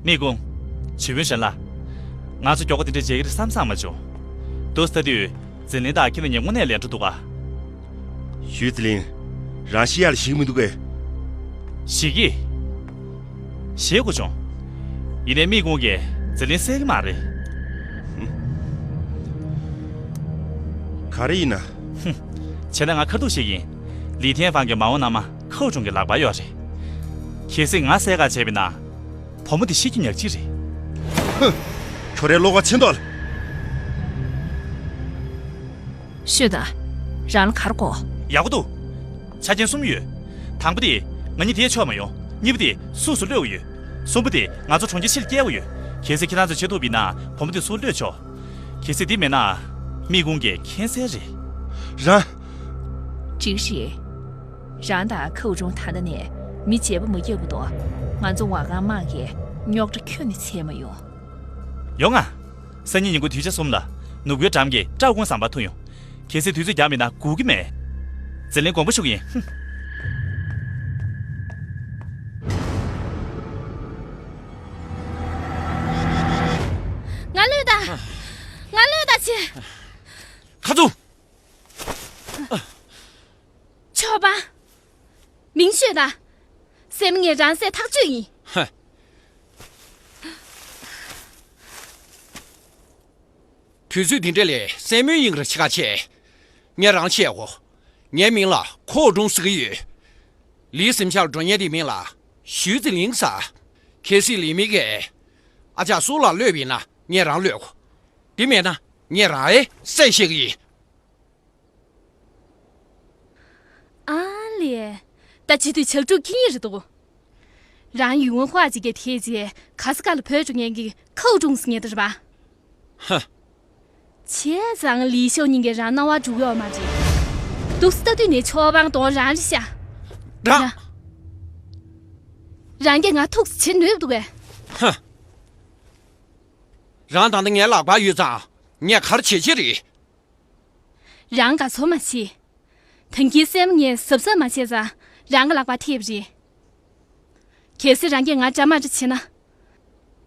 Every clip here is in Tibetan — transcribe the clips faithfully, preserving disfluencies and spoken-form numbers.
མི་ཁུང་། ཇུས་ཕུན་ཧྲན་ལགས། ང་ཚོ་མགྱོགས་པོ་དེ་འདྲ་བྱེད་ཀྱི་རེད་བསམ་བསམ་མ་བྱུང་། འདུག་སེ་ལྟ་དུས་འཛིན་ལིང་དང་ཁྱེད་གཉིས་དངོས་གནས་ལས་འཕྲོ་འདུག་ག། ཞུས་ཙི་ལིང་། རང་ཤི་ཡ་ལ་ཞིག་མི་འདུག་གས། ཞིག་གི། ཞེད་དགོས་བྱུང་། ཡིན་ནའི་མི་ཁུང་གིས་འཛིན་ལིང་གསད་ཀྱི་མ་རེད། ག་རེ་ཡིན་ན། བྱས་ན་ང་ཁ་ཐུག་ཞིག་ཡིན། ལི་ཐེན་ཧྥང་གི་མ་འོངས་མནའ་མ་ཁའོ་ཀྲུང་གི་ལག་པར་ཡོད་རེད། གལ་སྲིད་ང་གསད་ག་བྱས་པ་ཡིན་ན། བུ་མོ་དེ་ཤི་རྒྱུ་ཉག་གཅིག་རེད། ཧུ། ཁྱོད་རའི་བློ་ཁ་ཕྱིན་ཐལ། ཤོད་དང་། རང་ལ་ག་རེ་དགོས། ཡག་པོ་འདུག། ཆ་རྐྱེན་གསུམ་ཡོད། དང་པོ་དེ། ང་གཉིས་དེར་ཕྱོགས་མ་ཡོང་། གཉིས་པ་དེ། སུ་སུ་གློད་དགོས་ཡོད། གསུམ་པ་དེ། ང་ཚོ་གྲོང་ཁྱེར་ཕྱིར་སྐྱེལ་དགོས་ཡོད། གལ་སྲིད་ཁྱེད་རང་ཚོས་བྱེད་ཐུབ་པ་ཡིན་ན་བུ་མོ་དེ་ཚུར་གློད་ཆོག། གལ་སྲིད་དེ་མེད་ན། མི་ཁུང་གིས་ཁྱད་གསད་རེད། རང་། འགྲིག་རེད། རང་དང་ཁའོ་ཀྲུང་ད་ལྟ་ནས་མི་བརྗེ་པོ་མ་རྒྱག་གི་འདུག། ང་ཚོ་ཝ་ཀང་དམག་གིས་རྙོག་དྲ་ཁྱོན་ནས་ཚད་མ་ཡོང་། ཡོང་ང་། སང་ཉིན་ཉིན་གུང་དུས་ཆ་གསུམ་ལ་ནུབ་སྒོའི་འགྲམ་གྱི་ཀྲའོ་ཀུང་ཟམ་པར་ཐུག་ཡོང་། གལ་སྲིད་དུས་ཚོད་འགྱངས་མེད་ན་སྒུག་གི་མེད། འཛིན་ལིང་དགོངས་པ་ཞུ་གི་ཡིན། ཧུམ། ང་གློད་ད། ང་གློད་ད་ཆེ། ཁ་ཚུགས། ཆོག་པ། མིང་ཤོད་ད། སྲས་མོ་ངས་རང་གསད་ཐག་ཆོད་ཡིན། ཧ། དུས་ཚོད་འདི་འདྲ་ལ་སྲས་མོའི་དབྱིངས་ར་ཆེ་ཁ་ཆེ། ངས་རང་བཤད་གོ། ངའི་མིང་ལ་ཁོ་ཀྲུང་ཟེར་གྱི་ཡོད། ལིའི་གཟིམ་ཤག་འགྲོ་མཁན་དེའི་མིང་ལ་ཞུས་ཙི་ལིང་ཟེར། གལ་སྲིད་ལི་མི་གིས་ཨ་ཅག་སུ་ལ་གློད་པ་ཡིན་ན་ངས་རང་གློད་གོ། དེ་མེད་ན་ངས་རང་ཨེ་གསད་བཞག་གི་ཡིན། ཨ་ལས། ད་བྱེད་དུས་ཇག་ཕྲུག་ཁྱེད་གཉིས་རེད་འདུག། རང་ཡུལ་དབང་ཧྭ་ཅིག་གི་ཐེ་ཅེ་ག་ས་ག་ལ་བྲོས་འགྲོ་མཁན་གྱི་ཁའོ་ཀྲུང་ཟེར་མཁན་དེ་རེད་པ། ཧ། བྱས་ཙང་ལི་ཤོ་གཉིས་ཀྱིས་རང་རྣ་བར་འགྲོ་གི་ཡོད་མ་རེད། འདུག་སེ་ལྟ་དུས་ནས་ཆོ་པང་གདོང་རང་རེད་ཤག། རང་། རང་གིས་ང་ཐུག་བྱེད་ནུས་འདུག་གས། ཧ། རང་ད་ལྟ་ངའི་ལག་པར་ཡོད་ཙང་ངས་ག་རེ་བྱེད་ཀྱི་རེད། རང་དགའ་ཚོར་མ་བྱེད། ད་གིན་སྲས་མོ་ངས་གཟབ་གཟབ་མ་བྱས་ཙང་རང་གི་ལག་པར་ཐེབས་རེད། གལ་སྲིད་རང་གིས་ང་འདྲ་མ་འདྲ་བྱས་ན།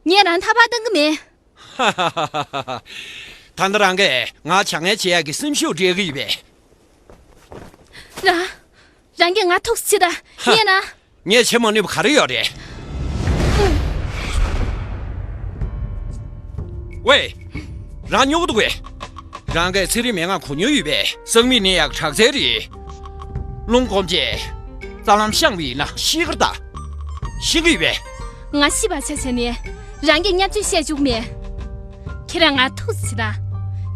ངས་རང་ཐར་པ་གཏང་གི་མེད། ཧ་ཧ་ཧ་ཧ། ད་ལྟ་རང་གིས་ང་བྱ་ངན་བྱེད་ཡག་གི་སེམས་ཤུགས་སྤྲད་ཀྱི་ཡོད་པས། རང་། རང་གིས་ང་ཐུག་བྱེད་ད། ཧ། ངས་ན། ངས་བྱེད་མ་ནུས་པ་ག་རེ་ཡོད་རེད། ཝེ། རང་སྨྱོ་གི་འདུག་གས། རང་གིས་ཚེ་རིང་མན་ངག་གོ་མྱོང་ཡོད་པས། སང་མི་ནས་ཡག་དྲག་རྩལ་རེད། རླུང་སྒོམ་བྱས། རྩ་ལམ་བཤངས་པ་ཡིན་ན་ཤི་གི་རེད་ད། ཤི་གི་ཡོད་པས། ང་ཤི་བར་ཆ་བྱས་ནས་རང་གིས་བརྙས་བཅོས་བཤད་བཅུག་མེད། ཁྱེད་རང་ང་ཐུག་བྱེད་ད།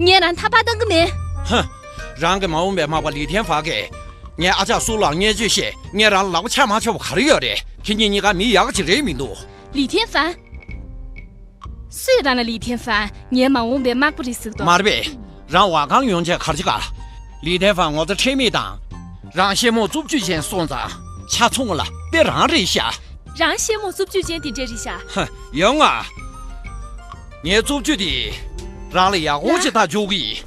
ངས་རང་ཐར་པ་གཏང་གི་མེད། ཧ། རང་གི་མ་འོངས་པའི་མག་པ་ལི་ཐན་ཧྥང་གིས་ངའི་ཨ་ཅག་སུ་ལ་བརྙས་བཅོས་བྱས། ངས་རང་ལ་ལག་པ་འཆང་མ་ཆོག་པ་ག་རེ་ཡོད་རེད། ཁྱེད་གཉིས་གཉིས་ཀ་མི་ཡག་ཅིག་རེད་མི་འདུག། ལི་ཐན་ཧྥང་། སུས་རང་ལ་ལི་ཐན་ཧྥང་ངའི་མ་འོངས་པའི་མག་པ་རེད་ཟེར་གི་འདུག། མ་རེད་པས། རང་ཝ་ཀང་ཡོང་བྱས་ག་རེ་བྱེད་ག། ལི་ཐན་ཧྥང་ངོ་ཚ་ཁྲེལ་མེད་དང་། རང་ཤེད་མོ་རྩུབ་སྤྱོད་ཅན་སོང་ཙང་ཆ་ཚང་ལ་དཔེ་རང་རེད་ཤག། རང་ཤེད་མོ་རྩུབ་སྤྱོད་ཅན་དེ་འདྲས་རེད་ཤག། ཧ། ཡོང་ང་། ངའི་རྩུབ་སྤྱོད་དེ་རང་ལ་ཡག་པོ་ཞིག་ལྟ་འཇུག་གི།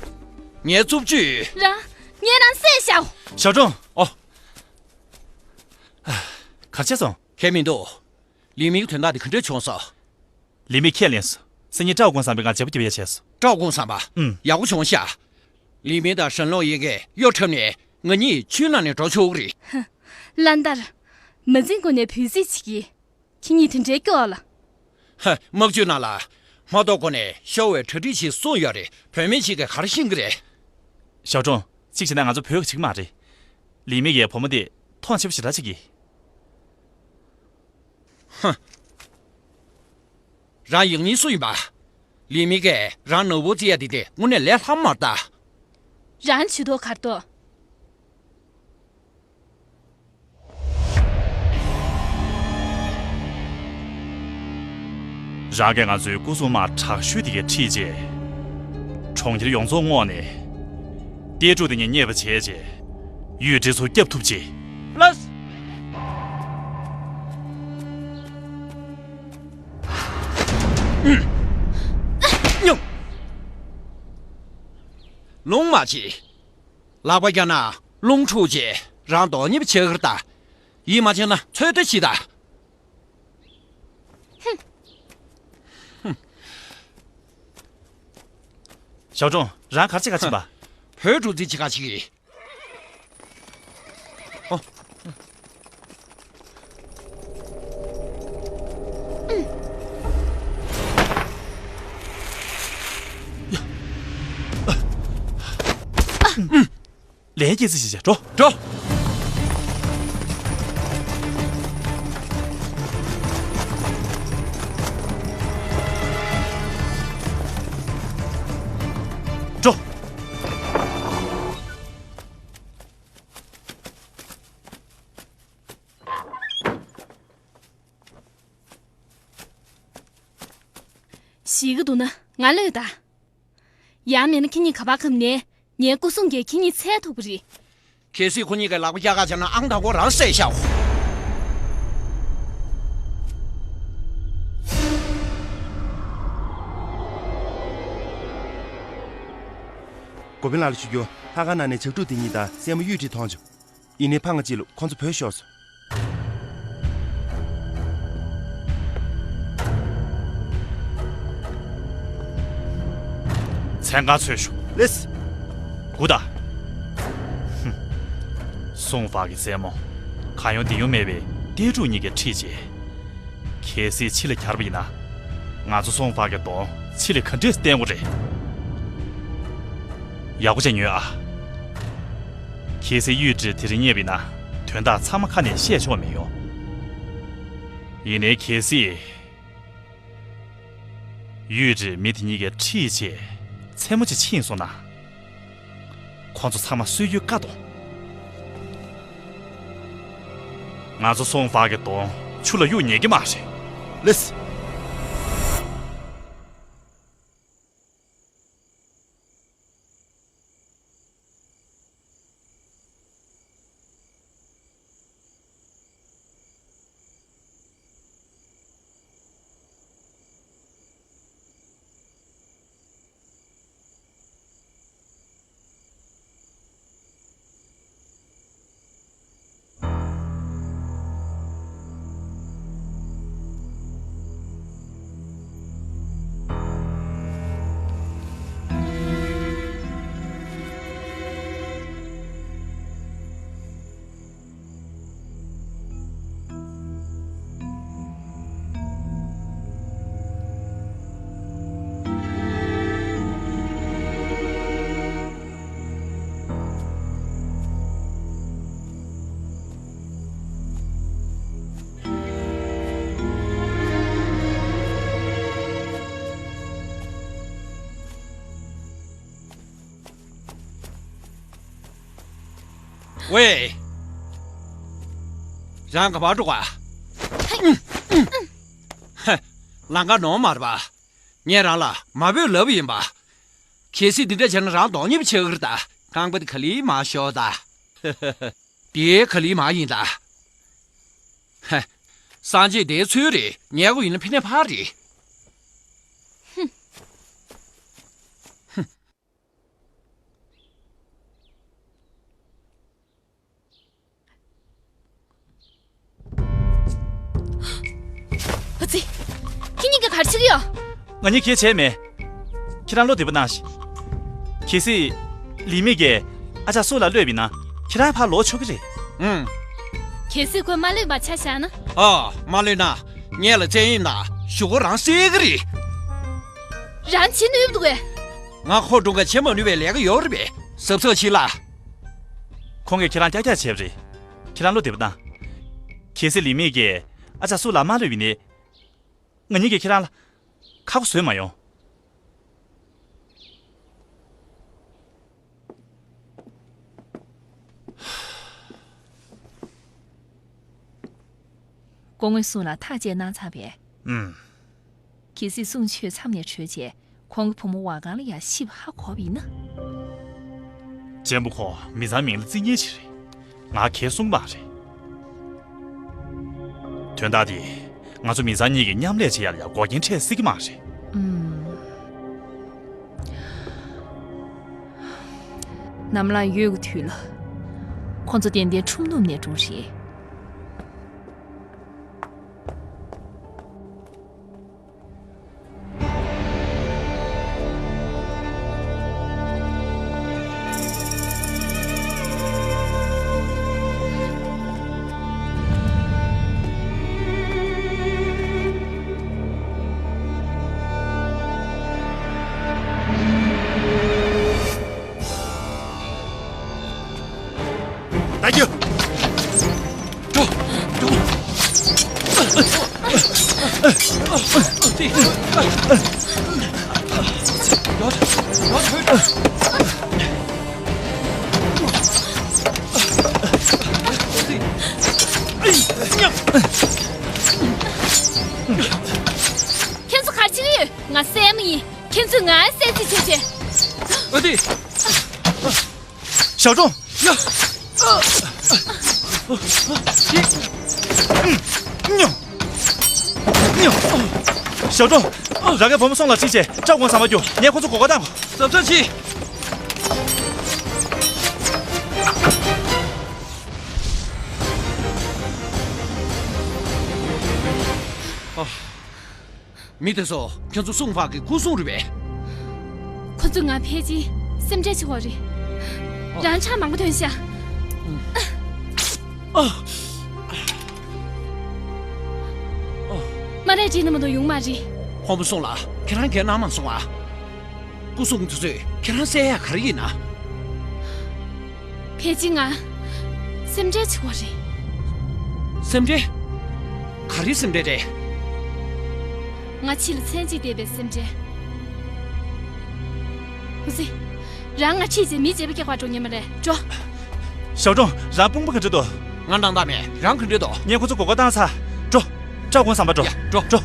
ངའི་རྩུབ་སྤྱོད། རང་། ངས་རང་བསད་བཞག། ཞའོ་ཀྲུང་། ཨོ། ག་རེ་བྱས་སོང་། གང་ཡང་མི་འདུག། ལི་མིའི་དོན་དག་དེ་ག་འདྲ་བྱུང་སོང་། ལི་མི་ཁས་ལེན་སོང་། སང་ཉིན་ཀྲའོ་ཀུང་ཟམ་པས་ང་བརྗེ་པོ་རྒྱབ་ཡ་བྱས་སོང་། ཀྲའོ་ཀུང་ཟམ་པ། ཨུམ། ཡག་པོ་བྱུང་ཤག། ལི་མི་དང་ཧྲན་ལོ་ཡི་གེ་གཡོ་འཁྲབ་ནས་ང་གཉིས་ཆུའི་ནང་ནས་འགྲོ་ཆོག་གི་རེད། ཧ། ལན་དར། མ་འཛིན་གོང་ནས་བུ་རྫི་བྱེད་ཀྱི། ཁྱེད་གཉིས་དེ་འདྲའི་སྐྱོ་ལ། ཧ། དམག་ཇུས་ནང་ལ། མ་གཏོགས་གོང་ནས་ཤོར་བའི་གྲ་སྒྲིག་བྱེད་གསུངས་ཡོད་རེད། བུད་མེད་ཅིག་གིས་ག་རེ་ཤེས་ཀྱི་རེད། ཞའོ་ཀྲུང་། གཅིག་བྱས་ན་ང་ཚོ་བོད་ཀྱི་ཅིག་མ་རེད། ལི་མི་གིས་བུ་མོ་དེ་མཐོང་ཆེན་པོ་ཞེ་དྲག་བྱེད་ཀྱི། ཧ། རང་ཡང་སྙིང་སུ་ཡིན་པ། ལི་མི་གིས་རང་ནག་པོ་བརྩི་ཡ་དེ་དེ་དངོས་གནས་ལས་སླ་མ་རེད་ད། རང་ཇུས་གཏོགས་གར་གཏོགས། རང་གིས་ང་ཚོའི་སྐུ་སྲུང་དམག་དྲག་ཤོས་དེ་གའི་ཁྲིད་རྗེས། གྲོང་ཁྱེར་ཡོངས་རྫོགས་བསྔོགས་ནས། གཏེར་ཕྲུག་དེ་གཉིས་མཉེས་པ་བྱས་རྗེས། ཡུལ་འདི་ཚུར་བསྐྱབ་ཐུབ་ཆེད། ལགས། ལོང་མ་བྱེད། ལག་པ་བརྒྱབ་ན་རླུང་འཁྲུག་བྱས་རང་དོ་མཉམ་བྱེད་ཀྱི་རེད་ད། ཡིད་མ་ཆེས་ན་ཚོད་ལྟ་བྱེད་ད། ཧུམ། ཞའོ་ཀྲུང་། རང་ག་རེ་བྱེད་ག་ཕྱིན་པ། བོད་འགྲོ་རྩིས་བྱེད་ག་ཕྱིན་གི་རེད། ཨོ། ལན་སྐྱེལ་རྩིས་བྱེད་བྱ། འགྲོ། འགྲོ། འགྲོ། ཞེད་ཀྱི་འདུག་ན་ང་གློད་ད། ཡང་མིན་ན་ཁྱེད་གཉིས་ག་པར་ཁམས་ནས་ངའི་སྐུ་སྲུང་གིས་ཁྱེད་གཉིས་འཚོལ་ཐུབ་ཀྱི་རེད། གལ་སྲིད་ཁོ་གཉིས་ཀྱིས་ལག་པ་བཀྱག་ག་བྱས་ན་ཨང་དང་པོ་རང་བསད་ཤག། འགོ་དཔོན་ལགས་ལ་ཞུ་རྒྱུ། ལྷ་ཁང་ནང་ནས་བྱག་ཕྲུག་དེ་གཉིས་དང་སྲས་མོ་གཡུ་ཁྲི་མཐོང་བྱུང་། ཡིན་ནའི་ཕ་ང་གཅིག་ལ་ཁོ་ཚོ་བྲོས་ཤོར་སོང་། མཚན་གང་འཚོལ་ཤོག། ལེས། སྒུག་ད། ཧུམ། སུང་ཧྥ་གི་སྲས་མོ། གང་ཡོང་འདི་ཡོང་མེད་པའི་གཏེར་ཕྲུག་གཉིས་ཀྱིས་ཁྲིད་བྱས། གལ་སྲིད་ཕྱི་ལ་གྱར་བ་ཡིན་ན། ང་ཚོ་སུང་ཧྥ་གི་གདོང་ཕྱི་ལ་ག་འདྲས་བསྟན་དགོས་རེད། ཡག་པོ་བྱས་ཉོན་ཨ། གལ་སྲིད་གཡུས་ཁྲི་དེ་རིང་རྙེད་པ་ཡིན་ན། དོན་དག་ཚང་མ་ཁ་ནས་བཤད་ཆོག་མི་ཡོང་། ཡིན་ནའི་གལ་སྲིད། གཡུས་ཁྲི་མི་དེ་གཉིས་ཀྱིས་ཁྲིད་བྱས་མཚན་མོ་ཅིག་ཕྱིན་སོང་ན། ཁོ་ཚོ་ཚང་མ་གསོད་རྒྱུའི་བཀའ་གཏོང་། ང་ཚོ་སུང་ཧྥ་གི་གདོང་ཆུ་ལ་གཡུག་ཉན་གྱི་མ་རེད། ལེས། ཝེ། རང་ག་པར་འགྲོ་ག། ཧ། ལམ་ཁ་ནོར་མ་རེད་པ། ངས་རང་ལ་མ་བོས་ལབ་ཡིན་པ། གལ་སྲིད་འདི་འདྲ་བྱས་ན་རང་དོགས་གཉིས་པ་ཆགས་ཀྱི་རེད་ད། རྐང་པ་དེ་ག་ལེར་མར་ཤོག་ད། དེ་ག་ལེར་མར་ཡིན་ད། ཧ། སངས་རྒྱས་འདིའི་ཚུལ་རེད། ཉལ་དགོས་ཡིན་ན་ཕི་ནས་ཕར་རེད། ཧུམ། ཧུམ། ཨ་ཙི། ཁྱེད་གཉིས་ཀ་ག་རེ་བྱེད་ཀྱི་ཡོད། ང་གཉིས་ག་རེ་བྱས་མེད། ཁྱེད་རང་བློ་བདེ་པོ་གནང་ཞིག། གལ་སྲིད་ལི་མི་གིས་ཨ་ཅག་སུ་ལ་གློད་པ་ཡིན་ན། ཁྱེད་རང་ཕར་ལོག་ཆོག་གི་རེད། ཨང་། གལ་སྲིད་ཁོས་མ་གློད་པ་ཆ་བཞག་ན། ཨ། མ་གློད་ན་ངས་ལ་བཙན་གཡེམ་དང་གཞུག་གུ་རང་བསད་ཀྱི་རེད། རང་བྱེད་ནུས་འདུག་གས། ང་ཁོ་སྒྲུང་ག་བྱེད་མ་ནུས་པའི་ལས་ཀ་ཡོད་རེད་པས། གཟབ་གཟབ་བྱེད་ལ། ཁོང་གིས་ཁྱེད་རང་ཀྱག་ཀྱག་བྱས་པ་རེད། ཁྱེད་རང་བློ་བདེ་པོ་གནང་། གལ་སྲིད་ལི་མི་གིས་ཨ་ཅག་སུ་ལ་མ་གློད་པ་ཡིན་ན། ང་གཉིས་ཀྱིས་ཁྱེད་རང་ལ་ཁག་པོ་བཟོས་མ་ཡོང་། སྐུ་ངོ་སུང་ལ་ཐག་བཅད་གནང་ཚར་བས། ཨུམ། གལ་སྲིད་སུང་ཆོས་མཚམས་ནས་གྲོལ་རྗེས་ཁོང་གི་བུ་མོ་ཝ་གང་ལ་ཡང་ཤི་བ་ཧ་གོ་བ་ཡིན་ན། གཅེན་པོ་ཁོ་མི་ཚང་མིང་ལ་བརྩི་མཁན་ཞིག་རེད། ང་གས་གསུངས་པ་རེད། དོན་དག་དེ་ང་ཚོ་མི་ཚང་གཉིས་ཀྱིས་མཉམ་ལས་བྱེད་ཡ་ལ་ཡང་འགོག་རྐྱེན་འཕྲད་སྲིད་ཀྱི་མ་རེད། ཨུམ། ནམ་ལངས་ཡོད་ཀྱི་དུས་ལ། ཁོང་ཚོ་ཏན་ཏན་ཁྲོམ་ནུབ་ནས་འགྲོ་རེད། ཁྱེད་ཚོ་ག་རེ་བྱེད་ཀྱི་ཡོད། ང་སྲས་མོ་ཡིན། ཁྱེད་ཚོས་ང་གསོད་རྩིས་བྱས་བྱས། ཨ་ཏི། ཞའོ་ཀྲུང་། ཡ། ཉོ། ཉོ། ཞའོ་ཀྲུང་། རང་གི་བུ་མོ་སུང་ལ་ཁྲིད་བྱས་ཅའོ་ཀོང་ཟམ་པར་རྒྱུགས། ངས་ཁོ་ཚོ་གོ་སྐབས་བཏང་། གཟབ་གཟབ་བྱེད། ཨ། མི་དེ་ཚོ་ཁྱོད་ཚོ་སུང་ཧྥང་གི་སྐུ་སྲུང་རེད་པས། ཁོ་ཚོས་ང་ཕལ་ཆེར་སེམས་ཁྲལ་བྱེད་ཀྱི་ཡོད་རེད། རང་ཕྱག་མང་པོ་ཐོན་ཤག། ཨ། མ་རེད། བྲིས་ན་མ་གཏོགས་ཡོང་མ་རེད། ཕོ་མོ་སུང་ལ་ཁྱེད་རང་གའི་གནང་མ་སོང་ཨ། སྐུ་སྲུང་དེ་ཚོས་ཁྱེད་རང་བསད་ཡག་ག་རེ་ཡིན་ན། ཕལ་ཆེར་ང་སེམས་ཁྲལ་བྱེད་ཀྱི་ཡོད་རེད། སེམས་ཁྲལ། ག་རེའི་སེམས་ཁྲལ་རེད། ང་ཕྱི་ལ་མཚན་གཅིག་བསྡད་པའི་སེམས་ཁྲལ། འུ་ཙི། རང་ང་ཁྲིད་བྱས་མི་བརྗེ་པོ་རྒྱག་པར་འགྲོ་མཁན་མ་རེད། འགྲོ། ཞའོ་ཀྲུང་། རང་དཔུང་པ་ག་འདྲ་འདུག། ང་འདང་དག་མེད། རང་ག་འདྲ་འདུག། ངས་ཁོ་ཚོ་གོ་སྐབས་བཏང་ཚར། འགྲོ། ཅའོ་ཀོང་ཟམ་པར་འགྲོ། ཡ། འགྲོ། འགྲོ།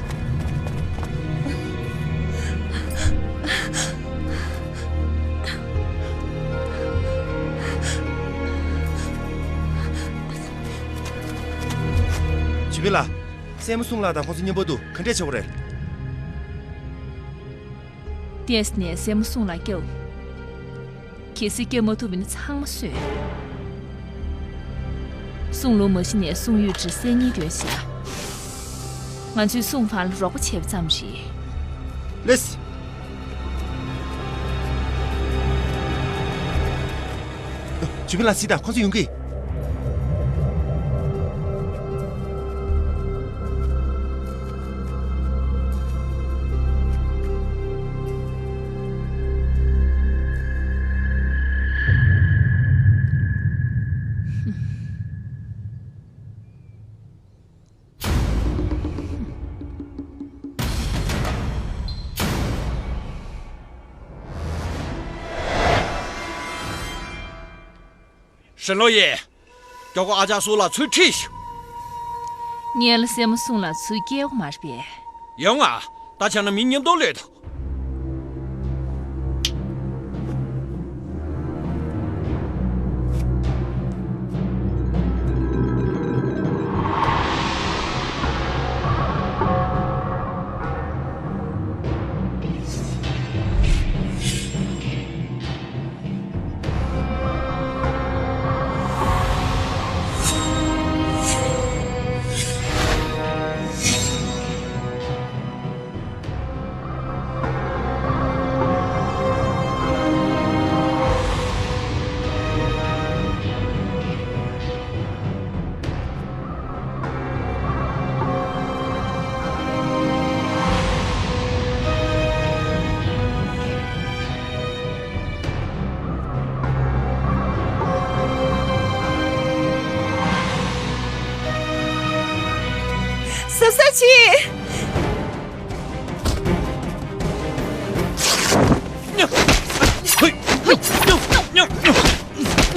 ཞུས་པིན་ལགས། སྲས་མོ་སུང་ལགས་དང་ཁོང་ཚོ་མཉམ་པོ་འདུག། ག་འདྲས་བྱེད་དགོས་རེད། ལྟས་ནས་སྲས་མོ་སུང་ལགས་སྐྱོབ། གལ་སྲིད་སྐྱོབ་མ་ཐུབ་པ་ཡིན་ན་ཚང་མ་གསོད། སུང་ལུང་མ་ཤི་ནས་སུང་ཡུས་ཀྲི་གསར་རྙིང་བསྐྲུན་བཞག། ང་ཚོས་སུང་ཧྥང་ལ་རོགས་པ་བྱས་པ་ཙམ་རེད། ལེས། ཞུས་པིན་ལགས་གཟིགས་དང་། ཁོང་ཚོ་ཡོང་གི། ཧྲན་ལོ་ཡེ། མགྱོགས་པོ་ཨ་ཅག་སུང་ལ་ཚུར་ཁྲིད་ཤོག། ངས་ལ་སྲས་མོ་སུང་ལ་ཚུར་སྐྱེལ་དགོས་མ་རེད་པས། ཡོང་ང་། ད་བྱས་ན་མི་མཉམ་དུ་སླེབས་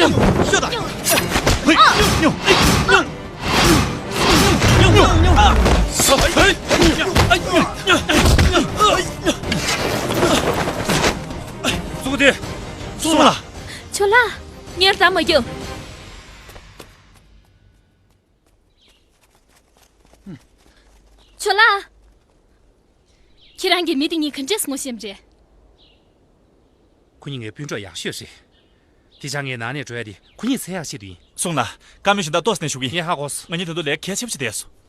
དང་། གཟབ་གཟབ་བྱེད། གཙུག་སྡེ། སུང་ལགས། ཁྱོད་ལ། ངས་ད་མ་རྒྱབ། ཁྱོད་ལ། ཁྱེད་རང་གིས་མི་དེ་གཉིས་ག་འདྲས་ངོ་ཤེས་པ་རེད། ཁོ་གཉིས་ངའི་སྤུན་གྲོགས་ཡག་ཤོས་རེད། དེ་ཆ་ངས་ནང་ནས་འགྲོ་ཡ་དེ་ཁོ་གཉིས་འཚོལ་ཡག་ཆེད་དུ་ཡིན། སུང་ལགས། བཀའ་མོལ་གཞན་དག་ཏོག་ཙམ་ནས་ཞུ་གི་ཡིན། ངས་ཧ་གོ་སོང་། ང་གཉིས་ད་དུང་ལས་གལ་ཆེན་པོ་ཞིག་འདས་སོང་།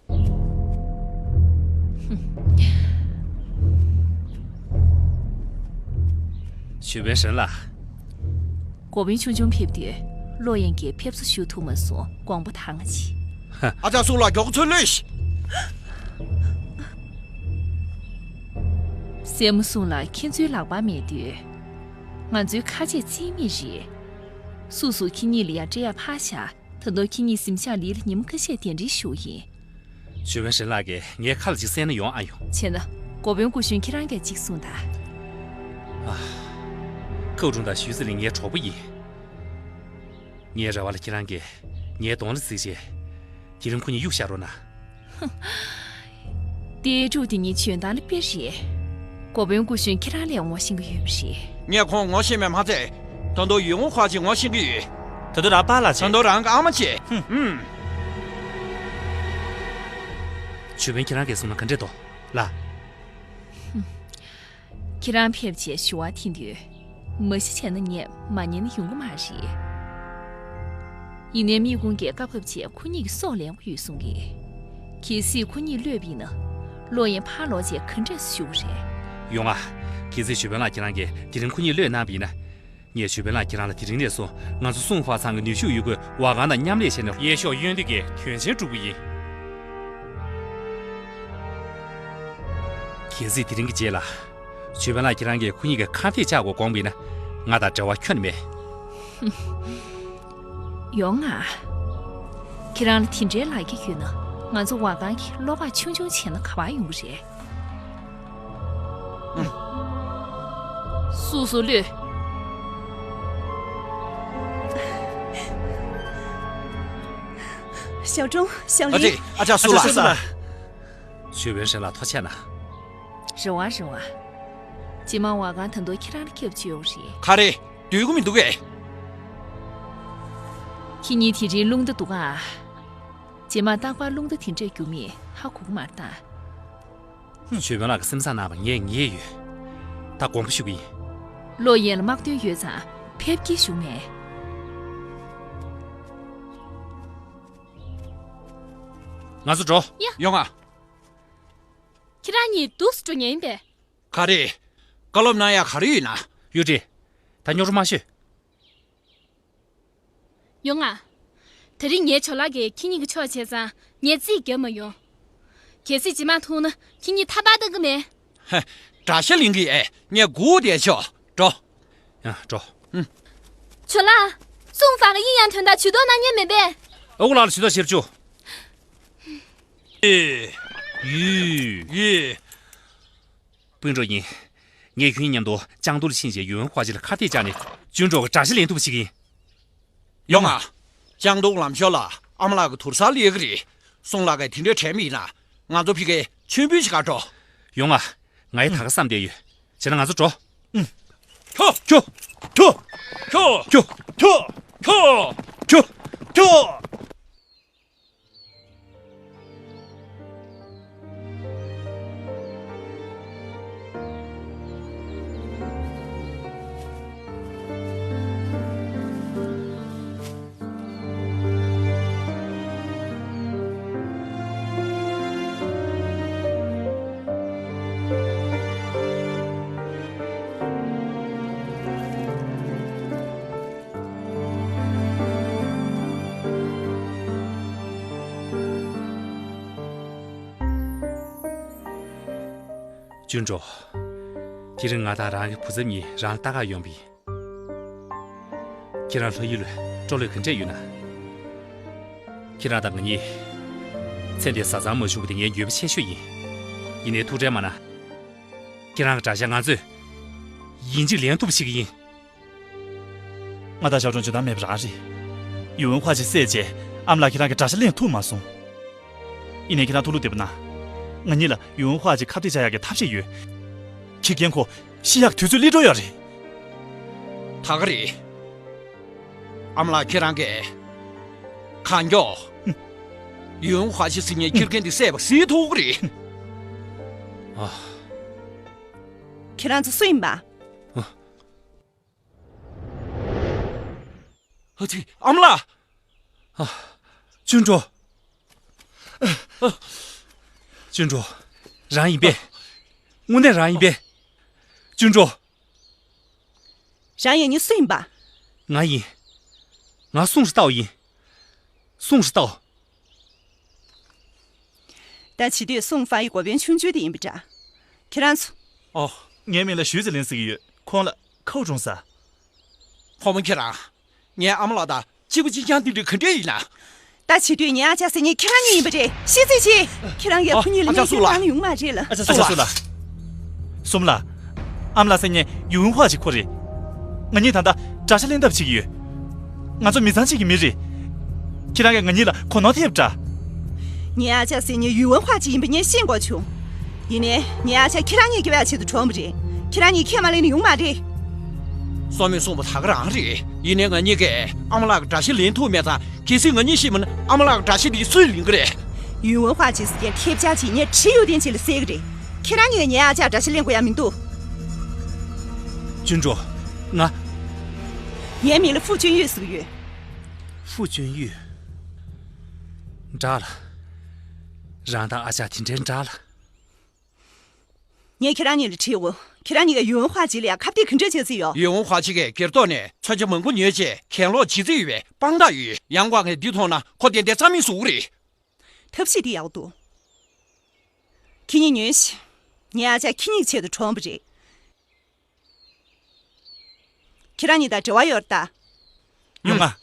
ཞུས་པིན་ཧྲན་ལགས། འགོ་དཔོན་ཆུང་ཆུང་ཕེབས་དུས་ལོ་ཡན་གྱིས་ཕེབས་བསུ་ཞུ་ཐུབ་མ་སོང་། དགོངས་པ་དྭངས་མ་བྱེད། ཨ་ཅག་སུང་ལགས། མགྱོགས་པོ་ཚུར་སླེབས་ཤིག། སྲས་མོ་སུང་ལགས་ཁྱེད་ཚོའི་ལག་པར་མེད་དུས། ང་ཚོའི་ཁ་ཆེ་རྩིས་མེད་རེད། སུ་སུ་ཁྱེད་གཉིས་ལ་ཡང་སྤྲད་ཡག་ཕར་བཞག། ད་དུང་ཁྱེད་གཉིས་གཟིམ་ཤག་ལི་ལ་ཉིན་མོ་ཁ་ཤས་གདན་འདྲེན་ཞུ་ཡིན། ཞུས་ཝུན་ཧྲེང་ལགས་ཀྱིས་ངའི་ཁ་ལ་ཅིག་གསན་ན་ཡོང་ཨ་ཡོང་། བྱས་ན། འགོ་དཔོན་སྐུ་གཞོན་ཁྱེད་རང་གིས་ཅིག་གསུངས་དང་། ཨ། ཁའུ་ཀྲུང་དང་ཞུས་ཙི་ལིན་ངའི་གྲོགས་པོ་ཡིན། ངའི་རེ་བ་ལ་ཁྱེད་རང་གིས་ངའི་གདོང་ལ་གཟིགས་བྱས། དེ་རིང་ཁོ་གཉིས་གཡུག་བཞག་རོགས་གནང་། ཧུམ། ལྟས་གྲུབ་དེ་གཉིས་འཇོན་ཐང་ལ་དཔེ་རེད། འགོ་དཔོན་སྐུ་གཞོན་ཁྱེད་རང་ལས་ངོ་ཤེས་ཀྱི་ཡོད་པ་རེད། ངས་ཁོང་ངོ་ཤེས་མེད་མ་ཚད། ད་དུང་ཡུས་ཧུང་ཧྭ་ཅིག་ངོ་ཤེས་ཀྱི་ཡོད། ད་དུང་རང་པཱ་ལགས་ད་བྱེད། དུང་རང་གི་ཨ་མ་བྱེད། ཧུམ། ཞུས་ཝུན་ཁྱེད་རང་གིས་གསུངས་ན་ག་འདྲས་འདུག་ལགས། ཁྱེད་རང་ཕེབས་བྱས་ཞུ་བ་འཐེན་དུས། མ་གཞི་བྱས་ན་ངས་མ་ཉན་ན་ཡོང་གི་མ་རེད། ཡིན་ནའི་མི་ཀུན་གྱིས་བཀའ་ཕབ་བྱས་ཁོ་གཉིས་ཀྱི་སྲོག་ལེན་དགོས་ཡོད་གསུང་གི། གལ་སྲིད་ཁོ་གཉིས་གློད་པ་ཡིན་ན། བློ་ཡིན་ཕར་ལོག་བྱས་ག་འདྲས་སེ་ཞུ་གི་རེད། ཡོང་ཨ། གལ་སྲིད་ཞུས་ཝུན་ལགས་ཁྱེད་རང་གིས་དེ་རིང་ཁོ་གཉིས་གློད་གནང་བ་ཡིན་ན། ངས་ཞུས་ཝུན་ལགས་ཁྱེད་རང་ལ་དེ་རིང་ནས་བཟུང་ང་ཚོ་སུང་ཧྥ་ཚང་གི་ནུས་ཤུགས་ཡོད་རྒུས་ཝ་ཁང་དང་མཉམ་ལས་བྱས་ནས་གཡས་ཕྱོགས་གཡོན་སྟེང་གི་དོན་ཆེན་སྒྲུབ་ཀྱི་ཡིན། གལ་སྲིད་དེ་རིང་གི་རྗེས་ལ། ཞུས་ཝུན་ལགས་ཁྱེད་རང་གིས་ཁོ་གཉིས་ཀྱི་ཁ་གཏད་བཅག་དགོས་དགོངས་པ་ཡིན་ན། ང་དང་འབྲེལ་བ་ཁྱོན་ནས་མེད། ཡོང་ང་། ཁྱེད་རང་ལ་དེ་འདྲའི་ལག་ཁྱེར་ཡོད་ན། ང་ཚོ་ཝ་ཁང་གི་བློ་ཁོག་ཆུང་ཆུང་བྱས་ན་ག་པར་ཡོང་གི་རེད། སོ་སོ་ལོས། ཞའོ་ཀྲུང་། ཞའོ་ཨ་ལི། ཅེ། ཨ་ཅག་སུ་ལ། ཞུས་ཝུན་ཧྲེང་ལགས་ཐུགས་རྗེ་གནང་། རེ་བ་རེ་བ། རྗེས་མ་ཝ་ཁང་ད་དུང་ཁྱེད་རང་ལ་ཁེབས་བཅུག་ཡོད་རེད། ག་རེ། སྡོད་ཀྱི་མི་འདུག་གས། ཁྱེད་གཉིས་དེ་རིང་རླུང་རྟ་འདུག་ག། རྗེས་མ་རྟག་པར་རླུང་རྟ་དེ་འདྲས་རྒྱུག་མིན་ཧ་གོ་གི་མ་རེད་ད། ཞུས་ཝུན་ལགས་ཀྱིས་སེམས་བཟང་གནང་བ་ངས་ངེས་ཡོད། ད་དགོངས་པ་ཞུ་གི་ཡིན། བློ་ཡན་ལ་དམག་དོན་ཡོད་ཙང་ཕེབས་ཀྱི་བཞུགས་མེད། ང་ཚོ་འགྲོ། ཡོང་ང་། ཁྱེད་རང་གཉིས་འདུག་སེ་འགྲོ་མཁན་ཡིན་པས། ག་རེ། བཀའ་སློབ་གནང་ཡག་ག་རེ་ཡོད་ན། ཡུས་ཀྲིན། ད་རྙོག་དྲ་མ་ཤོད། ཡོང་ང་། དེ་རིང་ངའི་ཇོ་ལགས་ཀྱིས་ཁྱེད་གཉིས་ཀྱི་ཕྱོགས་བྱས་ཙང་ངས་རྩིས་རྒྱབ་མ་ཡོང་། གལ་སྲིད་རྗེས་མ་མཐོང་ན་ཁྱེད་གཉིས་ཐར་པ་གཏང་གི་མེད། ཧ། དགྲ་ཤ་ལེན་གི་ཨེ། ངས་སྒུག་བསྡད་ཆོག་འགྲོ། ཡ། འགྲོ། ཇོ་ལགས། སུང་ཧྥ་གིས་ཡིན་ཡང་དོན་དག་ཇུས་གཏོགས་གནང་མཁན་མེད་པས། ཨ་ཁུ་ལགས་ལ་ཇུས་གཏོགས་བྱེད་རྒྱུ། ཡུས། ཡུས། སྤུན་གྲོགས་ཡིན། ངས་ཁྱོད་མཉམ་དུ་ཅང་ཏུའུ་ལ་ཕྱིན་རྗེས་ཡུས་ཧུང་ཧྭ་ཅི་ལ་ཁ་གཏད་བཅག་ནས་ཅུན་ཀྲོའུ་གི་དགྲ་ཤ་ལེན་ཐུབ་པ་བྱེད་ཀྱི་ཡིན། ཡོང་ང་། ཅང་ཏུའུ་ལམ་ཞོར་ལ་ཨ་མ་ལགས་ཀྱི་དུར་སར་སླེབས་ཀྱི་རེད། སུང་ལགས་ཀྱིས་དེ་འདྲ་དྲན་པ་ཡིན་ན་ང་ཚོ་ཕ་གིར་མཆོད་འབུལ་ཞིག་ག་འགྲོ། ཡོང་ང་། ང་ཡི་ད་ག་བསམ་བསྡད་ཡོད། བྱས་ན་ང་ཚོ་འགྲོ། ཁྱོ། ཁྱོ། ཁྱོ། ཁྱོ། ཁྱོ། ཁྱོ། ཁྱོ། ཁྱོ། ཅུན་ཀྲོའུ། དེ་རིང་ང་དང་རང་གི་བུ་ཚབ་གཉིས་རང་ལ་ལྟ་གར་ཡོང་བ་ཡིན། ཁྱེད་རང་ལྷོ་ཡུལ་ལ་སྤྲོ་ལོས་ག་འདྲས་ཡོད་ན། ཁྱེད་རང་དང་ང་གཉིས་ཚེ་འདིར་བཟའ་ཚང་མ་བྱུང་བ་དེ་ངའི་འགྱོད་པ་ཆེ་ཤོས་ཡིན། ཡིན་ནའི་ཐུགས་ཁྲལ་མ་གནང་། ཁྱེད་རང་གི་དགྲ་ཤ་ང་ཚོས་ཡིན་གཅིག་ལེན་ཐུབ་པ་བྱེད་ཀྱི་ཡིན། ང་དང་ཞའོ་ཀྲུང་འཇོན་ཐང་མེད་པ་རང་རེད། ཡུས་ཧུང་ཧྭ་ཅི་བསད་རྗེས་ཨ་མ་ལགས་ཁྱེད་རང་གི་དགྲ་ཤ་ལེན་ཐུབ་མ་སོང་། ཡིན་ནའི་ཁྱེད་རང་ཐུགས་བློ་བདེ་པོ་གནང་། ང་གཉིས་ལ་ཡུས་ཧུང་ཧྭ་ཅི་ཁ་གཏད་བཅག་ཡག་གི་ཐབས་ཤེས་ཡོད། ཁྱི་རྒན་ཁོ་ཤི་ཡག་དུས་ཚོད་སླེབས་འགྲོ་ཡག་རེད། ད་ག་རེད། ཨ་མ་ལགས་ཁྱེད་རང་གིས་གང་མགྱོགས་ཡུས་ཧུང་ཧྭ་ཅི་ཟེར་མཁན་ཁྱི་རྒན་དེ་བསད་པ་གཟིགས་ཐུབ་ཀྱི་རེད། ཨ། ཁྱེད་རང་ཚོ་སུ་ཡིན་པ། ཨ། ཨ་ཙི། ཨ་མ་ལགས། ཨ། ཅུན་ཀྲོའུ། ཅུན་ཀྲོའུ། རང་ཡིན་པས། དངོས་གནས་རང་ཡིན་པས། ཅུན་ཀྲོའུ། རང་ཡང་སྙིང་སུ་ཡིན་པ། ང་ཡིན། ང་སུང་ཧྲི་ཏའོ་ཡིན། སུང་ཧྲི་ཏའོ། ད་བྱེད་དུས་སུང་ཧྥ་ཡི་འགོ་དཔོན་ཆུང་ཆུང་དེ་ཡིན་པ་འདྲ། ཁྱེད་རང་ཚོ། ཨོ། ངའི་མིང་ལ་ཞུས་ཙི་ལིན་ཟེར་གྱི་ཡོད། ཁོང་ལ་ཁའུ་ཀྲུང་ཟེར། ཁོ་མོ་ཁྱེད་རང་། ངའི་ཨ་མ་ལགས་དང་གཅིག་པ་གཅིག་རྐྱང་དེ་འདྲ་ག་འདྲས་ཡིན་ན། ད་བྱེད་དུས་ཉེ་ཨ་ཅག་ཟེར་མཁན་ཁྱེད་རང་ཉིད་ཡིན་པ་རེད། ཤེས་ཚད་ཆེ། ཁྱེད་རང་གིས་ཨ། ཁོ་གཉིས་ལ་ཨ་ཅག་ངས་སྐྱོན་སུ་ལ། བཏང་ན་ཡོང་མ་རེད་ལ། ཨ་ཅག་ཨ་ཅག་སུ་ལ། སུམ་ལ། ཨམ་ལགས་ཟེར་མཁན་ཡུན་ཧྭ་ཅི་ཁོ་རེད། ང་གཉིས་ད་ལྟ་དགྲ་ཤ་ལེན་ཐབས་བྱེད་ཀྱི་ཡོད། ང་ཚོ་མི་ཚང་གཅིག་གི་མི་རེད། ཁྱེད་རང་གིས་ང་གཉིས་ལ་གོ་ནོར་ཐེབས་འདྲ། ངའི་ཨ་ཅག་ཟེར་མཁན་ཡུན་ཧྭ་ཅི་ཡིན་པ་ངས་ཤེས་དགོས་བྱུང་། ཡིན་ནའི་ངའི་ཨ་ཅག་ཁྱེད་རང་གཉིས་ཀྱི་བའི་ཆེད་དུ་གྲོངས་པ་རེད། ཁྱེད་རང་གཉིས་ཁས་མ་ལེན་ན་ཡོང་མ་རེད། སོ་མོས་གསུངས་པ་ད་ག་རང་རེད། ཡིན་ནའི་ང་གཉིས་ཀས་ཨ་མ་ལགས་ཀྱི་དགྲ་ཤ་ལེན་ཐུབ་མེད་ཙང་། གལ་སྲིད་ང་གཉིས་ཤི་མིན་ན་ཨ་མ་ལགས་དགྲ་ཤ་འདི་སུས་ལེན་གི་རེད། ཡུན་ཧྭ་ཅི་ཟེར་མཁན་ཁྱེད་ཅག་གིས་ངས་བྲིས་ཡོད་དོན་ཅིག་ལ་གསལ་གི་རེད། ཁྱེད་རང་གཉིས་ངའི་ཨ་ཅག་དགྲ་ཤ་ལེན་དགོས་ཡ་མི་འདུག་ཅུན་ཀྲུའུ། ང་། ངའི་མིང་ལ་ཧྥུ་ཅུན་ཡུས་ཟེར་གི་ཡོད། ཧྥུ་ཅུན་ཡུས། འདྲ་ལ། རང་དང་ཨ་ཅག་དེ་འདྲའི་འདྲ་ལ། ངས་ཁྱེད་རང་གཉིས་ལ་དྲིས་འོ། ཁྱེད་རང་གཉིས་ཀས་ཡུན་ཧྭ་ཅི་ལ་ཡ་ཁ་གཏད་ག་འདྲ་བྱས་རྩིས་ཡོད། ཡུན་ཧྭ་ཅི་གིས་སྒེར་ཐོག་ནས་མཚོན་ཆ་མང་པོ་ཉོས་རྗེས་གྱེན་ལོག་བྱེད་རྩིས་ཡོད་པའི་དཔང་རྟགས་ཡོད། ཡང་ཀོང་གིས་འདི་མཐོང་ན་ཁོ་ཏན་ཏན་རྩ་མེད་བཟོ་གི་རེད། ཐབས་ཤེས་འདི་ཡག་འདུག་ཁྱེད་གཉིས་ཉོན་ཞིག་ངའི་ཨ་ཅག་ཁྱེད་གཉིས་ཆེད་དུ་གྲོངས་པ་རེད། ཁྱེད་རང་གཉིས་དང་འབྲེལ་བ་ཡོད་རེད་ད། ཡུང་ང་།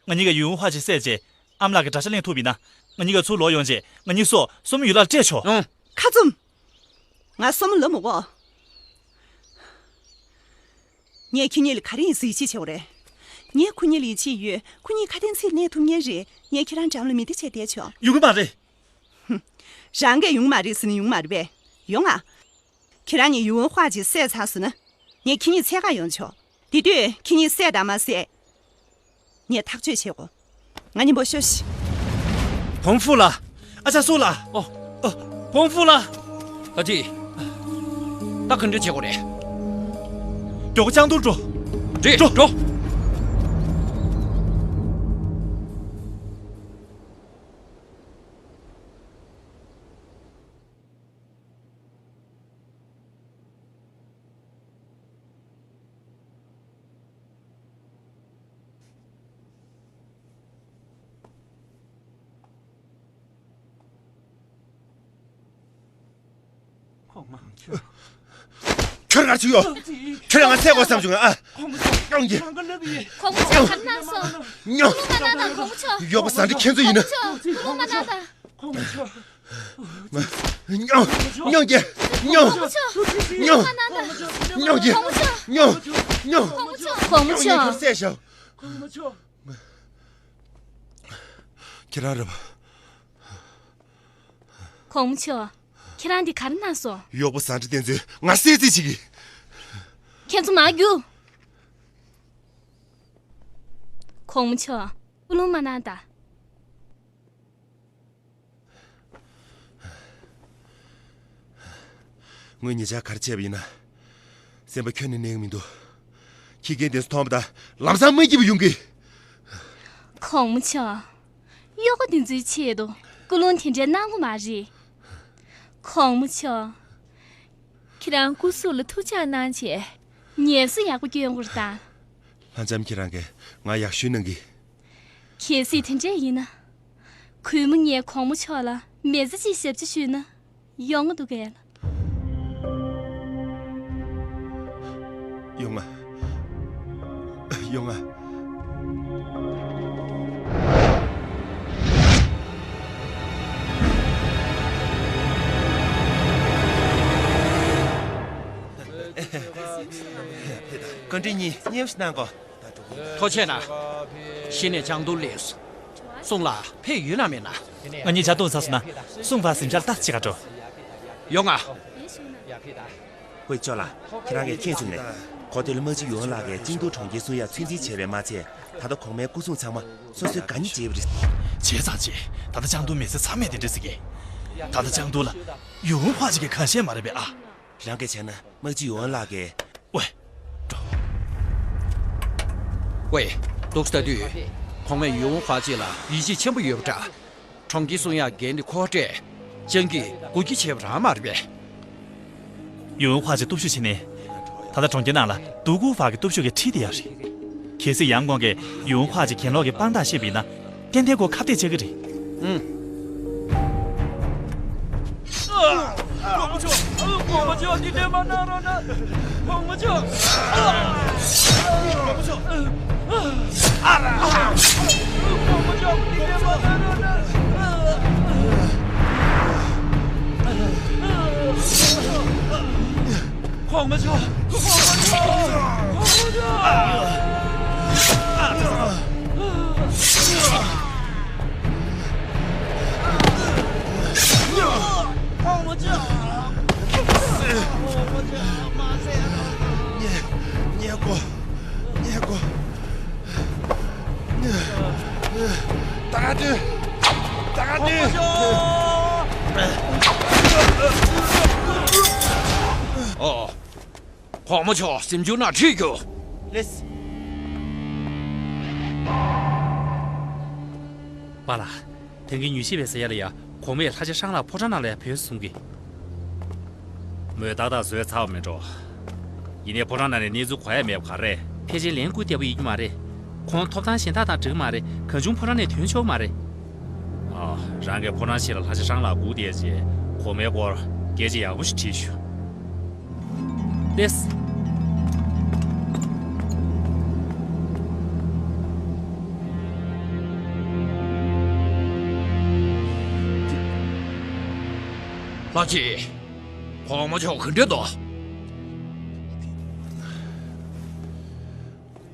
ང་གཉིས་ཀས་ཡུན་ཧྭ་ཅི་བསད་རྗེས་ཨམ་ལགས་ཀྱི་དགྲ་ཤ་ལེན་ཐུབ་པ་ཡིན་ན། ང་གཉིས་ཀ་ཚུར་ལོག་ཡོང་རྗེས་ང་གཉིས་སོ་སོ་མོའི་ཡུལ་ལ་སྤྲད་ཆོག་ཨང་། ཁ་བཙུམ། ང་སོ་མོ་ལབ་མི་དགོས། ངས་ཁྱེད་གཉིས་ལ་ག་རེ་ཡིན་ཟེར་ཡིད་ཆེས་བྱེད་དགོས་རེད། ངས་ཁོ་གཉིས་ལ་ཡིད་ཆེས་ཡོད། ཁོ་གཉིས་ཁ་དན་ཚིག་གནས་ཐུབ་མཁན་རེད། ངས་ཁྱེད་རང་འགྲམ་ལ་མི་བདེ་བྱས་བསྡད་ཆོག་ཡོང་གི་མ་རེད། ཧུམ། རང་གིས་ཡོང་གི་མ་རེད་ཟེར་ན་ཡོང་གི་མ་རེད་པས། ཡོང་ང་། ཁྱེད་རང་གཉིས་ཡུན་ཧྭ་ཅི་བསད་ཚར་སོང་ན། ངས་ཁྱེད་གཉིས་འཚོལ་ག་ཡོང་ཆོག་དེ་དུས་ཁྱེད་གཉིས་བསད་དང་མ་བསད། ངས་ཐག་གཅོད་བྱེད་དགོས། ང་གཉིས་པོ་ཤོག་ཤིག་བོང་ཧྥུ་ལགས། ཨ་ཅག་སུ་ལགས། ཨོ། ཨོ། བོང་ཧྥུ་ལགས། ཨ་ཅེ། ད་ག་འདྲ་བྱེད་དགོས་རེད། མགྱོགས་པོ་ལྕང་ཏུར་འགྲོ། རེད། འགྲོ། འགྲོ། ཁྱོད་ག་ཚོད་ཡོད། ཁྱོད་ང་བསད་དགོས་བསམ་བྱུང་ཨ། ཡོང་གི་གོང་མོ་ཆོ་ག་ན་སོང་། ཡོང་། ཀླུ་མ་ན་དང་གོང་མོ་ཆོ། ཡོག་པ་ཟ་འདྲི་ཁྱེད་ཚོ་ཡིན་ན། ཀླུ་མ་ན་དང་། ཉོ། ཉོ་རྒྱལ། ཉོ། ཉོ། ཉོ་རྒྱལ། ཉོ། ཉོ། གོང་མོ་ཆོ། ཁྱོད་བསད་ཤག་ཁྱེད་རང་རེད་པ། གོང་མོ་ཆོ། ཁྱེད་རང་འདི་ག་རེ་གནང་སོང་། ཡོག་པོ་ཟ་འདྲེ་བསྟན་ཚོས་ང་བསད་རྩིས་བྱེད་ཀྱི། ཁྱེད་ཚོ་མར་རྒྱུགས། གོང་མོ་ཆོ། ཀླུ་མ་ན་ད། ངོས་ཉེ་ཆར་ག་རེ་བྱས་པ་ཡིན་ན། སེམས་པ་ཁྱོན་ནས་གནས་ཀྱི་མི་འདུག་ཁྱི་རྒན་དེ་ཚོ་མཐོང་བ་དང་ལམ་སང་མ་སྐྱིད་པ་ཡོང་གི། གོང་མོ་ཆོ། གཡོག་པོ་འདི་ཚོའི་ཆེད་དུ་ཀུན་སློང་དེ་འདྲའི་གནང་དགོས་མ་རེད། གོང་མོ་ཆོ། ཁྱེད་རང་སྐུ་གཟུགས་ལ་ཐུགས་ཅག་གནང་བྱས། ངལ་གསོ་ཡག་པོ་སྐྱོན་དགོས་རེད་ད། ལྷ་ལྕམ་ཁྱེད་རང་གིས་ང་ཡག་ཤོས་གནང་གི། གལ་སྲིད་དེ་འདྲས་ཡིན་ན། གུས་མོ་ངས་གོང་མོ་མཆོག་ལ་མི་ཚེ་གཅིག་ཞབས་ཕྱི་ཞུས་ན་ཡོང་ང་འདུག་གས། ཡོང་ང་། ཡོང་ང་། བཀའ་དྲིན་ཉིན་མཉམ་ཞིག་གནང་གོ། ཐུགས་རྗེ་གནང་། གཞི་ནས་ལྕང་ཏུར་སླེབས་སོང་། སུང་ལགས་ཕེབས་ཡོད་ན་མེད་ན། ང་གཉིས་ཇ་འཐུང་ཚར་སོང་ན་སུང་ཕར་གཟིམ་ཤག་ལ་ད་ཅིག་ག་འགྲོ། ཡོང་ང་། ཝེ་ཅོ་ལགས། ཁྱེད་རང་གིས་མཁྱེན་བྱུང་ངས། གོ་ཐོས་ལ་དམག་སྤྱི་ཡོན་ལགས་ཀྱིས་ཅིང་ཏུའུ་གྲོང་ཁྱེར་སྲུང་ཡག་ཚོད་འཛིན་བྱས་པས་མ་ཚད། ད་ལྟ་གོང་མའི་སྐུ་སྲུང་ཚང་མ་སོ་སོའི་དགའ་ཉེ་བྱས་པ་རེད། བྱས་ཙང་བྱས། ད་ལྟ་ལྕང་ཏུའུ་མི་སེར་ཚང་མས་དེ་འདྲ་ཟེར་གི། ད་ལྟ་ལྕང་ཏུའུ་ལ་ཡུན་ཧྭ་ཅི་གིས་གང་ཤེས་མ་རེད་པས་ཨ། རང་གིས་བྱས་ན་དམག་སྤྱི་ཡོན་ལགས་ཀྱིས། ཝེ། འགྲོ། ཝེ། འདུག་ལྟ་དུས། གོང་མས་ཡུན་ཧྭ་ཅི་ལ་ཡིད་ཆེས་ཆེན་པོ་ཡོད་པ་འདྲ། གྲོང་ཁྱེར་སྲུང་ཡག་འགན་དེ་ཁོ་སྤྲད། ཅང་གིས་འགུལ་སྐྱོད་བྱས་པ་རང་མ་རེད་པས། ཡུན་ཧྭ་ཅི་སྟོབས་ཤུགས་ཆེ་ནས། ད་ལྟ་གྲོང་ཁྱེར་ནང་ལ་དུ་ཀུའུ་ཧྥ་གི་སྟོབས་ཤུགས་ཀྱི་ཁྲི་དེ་ཡང་རེད། གལ་སྲིད་ཡང་ཀོང་གིས་ཡུན་ཧྭ་ཅི་གྱེན་ལོག་གི་དཔང་རྟགས་ཤེས་པ་ཡིན་ན། ཏན་ཏན་ཁོ་ཁ་གཏད་བཅག་གི་རེད། ཨང་། གོང་མ་མཆོག་གོང་མ་མཆོག་འདི་འདྲ་མ་གནང་རོགས་གནང་། གོང་མ་མཆོག་གོང་མ་མཆོག་གོང་མ་མཆོག་གོང་མ་མཆོག་གོང་མ་མཆོག་གོང་མ་མཆོག་མ་ཟེར། ཉེ་ཉེ་གོ་ཉེ་གོ་ད་ག་དུས། ད་ག་དུས། ཨོ། གོང་མ་མཆོག་གཟིམ་ཆུང་ནང་ཁྲིད་རྒྱུགས། ལེས། པཱ་ལགས། དེང་གི་ཉུལ་ཞིབ་པའི་ཟེར་ཡ་ལ་ཡ། གོང་མས་ལྷ་རྗེ་ཧྲང་ལགས་ཕོ་བྲང་ནང་ལ་ཡ་བོས་གསུང་གི། མོས་ཏག་ཏག་བཟོས་ཚར་བ་མེད་འགྲོ། ཡིན་ནའི་ཕོ་བྲང་ནང་ནས་གནས་ཚུལ་གོ་ཡ་མེད་པ་ག་རེ་རེད། ཕལ་ཆེར་ལན་བསྐུར་བསྡད་པ་ཡིན་རྒྱུ་མ་རེད། ཁོང་ཐོབ་ཐང་གཞན་དག་དང་འགྲིག་མ་རེད། གང་བྱུང་ཕོ་བྲང་ནས་ཐོན་ཆོག་མ་རེད། ཨ། རང་གིས་ཕོ་བྲང་ཕྱི་ལ་ལྷ་རྗེ་ཧྲང་ལགས་སྒུག་བསྡད་རྗེས་གོང་མའི་སྐོར་སྐད་ཆ་ཡག་པོ་ཞིག་དྲིས་ཤོག་ལེས། ལྷ་རྗེ། གོང་མ་མཆོག་ག་འདྲ་འདུག་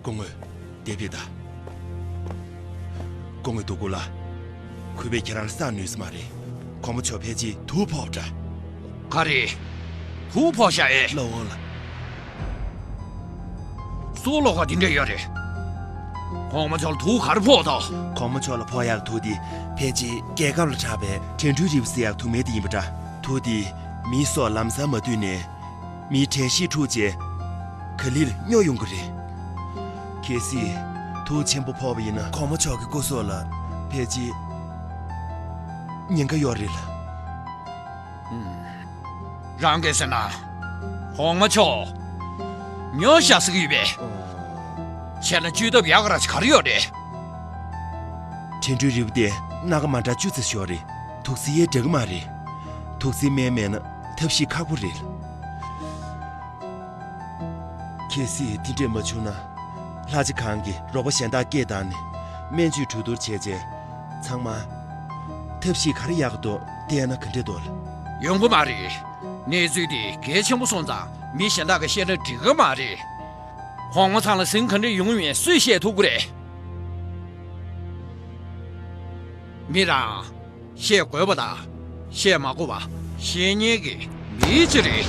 སྐུ་ངོ། དེ་ཕེ་ད། སྐུ་ངོ་དུ་ཀུ་ལ། གུས་པས་ཁྱེད་རང་ལ་བསང་ནུས་ས་མ་རེད། གོང་མ་མཆོག་ཕལ་ཆེར་དུག་ཕོག་འདྲ། ག་རེ། དུག་ཕོག་ཤག་ཨེ། ལོ་འོང་ལ། སུ་ལོག་ག་དེ་འདྲ་ཡོད་རེད། གོང་མ་མཆོག་ལ་དུག་ག་རེ་ཕོག་དང་། གོང་མ་མཆོག་ལ་ཕོག་ཡག་དུག་དེ་ཕལ་ཆེར་རྒྱལ་ཁབ་ལ་གྲགས་པའི་ཁྲེང་ཀྲུའུ་རི་བོ་ཟེར་ཡག་དུག་སྨན་དེ་ཡིན་པ་འདྲ། དུག་དེ་མིའི་སྲོག་ལམ་སང་མ་བཏུལ་ནས། མིའི་དྲན་ཤེས་འཁྲུག་རྗེས། ག་ལེར་སྨྱོ་ཡོང་གི་རེད། གལ་སྲིད་དུག་ཆེན་པོ་ཕོག་པ་ཡིན་ན་གོང་མ་མཆོག་གི་སྐུ་སྲོག་ལ་ཕལ་ཆེར་ཉེན་ཁ་ཡོད་རེད་ལ། རང་གིས་ཟེར་ན། གོང་མ་མཆོག་སྨྱོ་ཤག་ཟེར་གྱི་ཡོད་པས། བྱས་ན་བཅོས་ཐབས་ཡག་ག་ར་ཅིག་ག་རེ་ཡོད་རེད། ཁྲེང་ཀྲུའུ་རི་བོ་དེ་སྣ་ཁ་མ་འདྲ་བཅུ་ཙམ་ཤོར་རེད། དུག་སེལ་ཡས་འདྲ་གི་མ་རེད། དུག་སེལ་སྨན་མེད་ན་ཐབས་ཤེས་ཁག་པོ་རེད། གལ་སྲིད་དེ་འདྲས་མ་བྱུང་ན། ལྷ་རྗེ་ཁང་གིས་རོགས་པ་གཞན་དག་སྐད་བཏང་ནས་སྨན་བཅོས་གྲོས་བསྡུར་བྱས་རྗེས། ཚང་མ་ཐབས་ཤེས་ག་རེ་ཡག་གི་འདུག་བལྟས་ན་ག་འདྲས་འདུག་ལ། ཡོང་གི་མ་རེད། གནས་ཚུལ་དེ་གལ་ཆེན་པོ་སོང་ཙང་མི་གཞན་དག་གིས་བཤད་ན་འགྲིག་གི་མ་རེད། གོང་མ་ཚང་ལ་ཟིང་ག་འདྲས་ཡོང་མིན་སུས་བཤད་ཐུབ་ཀྱི་རེད། མི་རང་བཤད་དགོས་པ་དང་བཤད་མ་དགོས་པ་ཤེས་མཁན་གྱི་མི་ཅིག་རེད།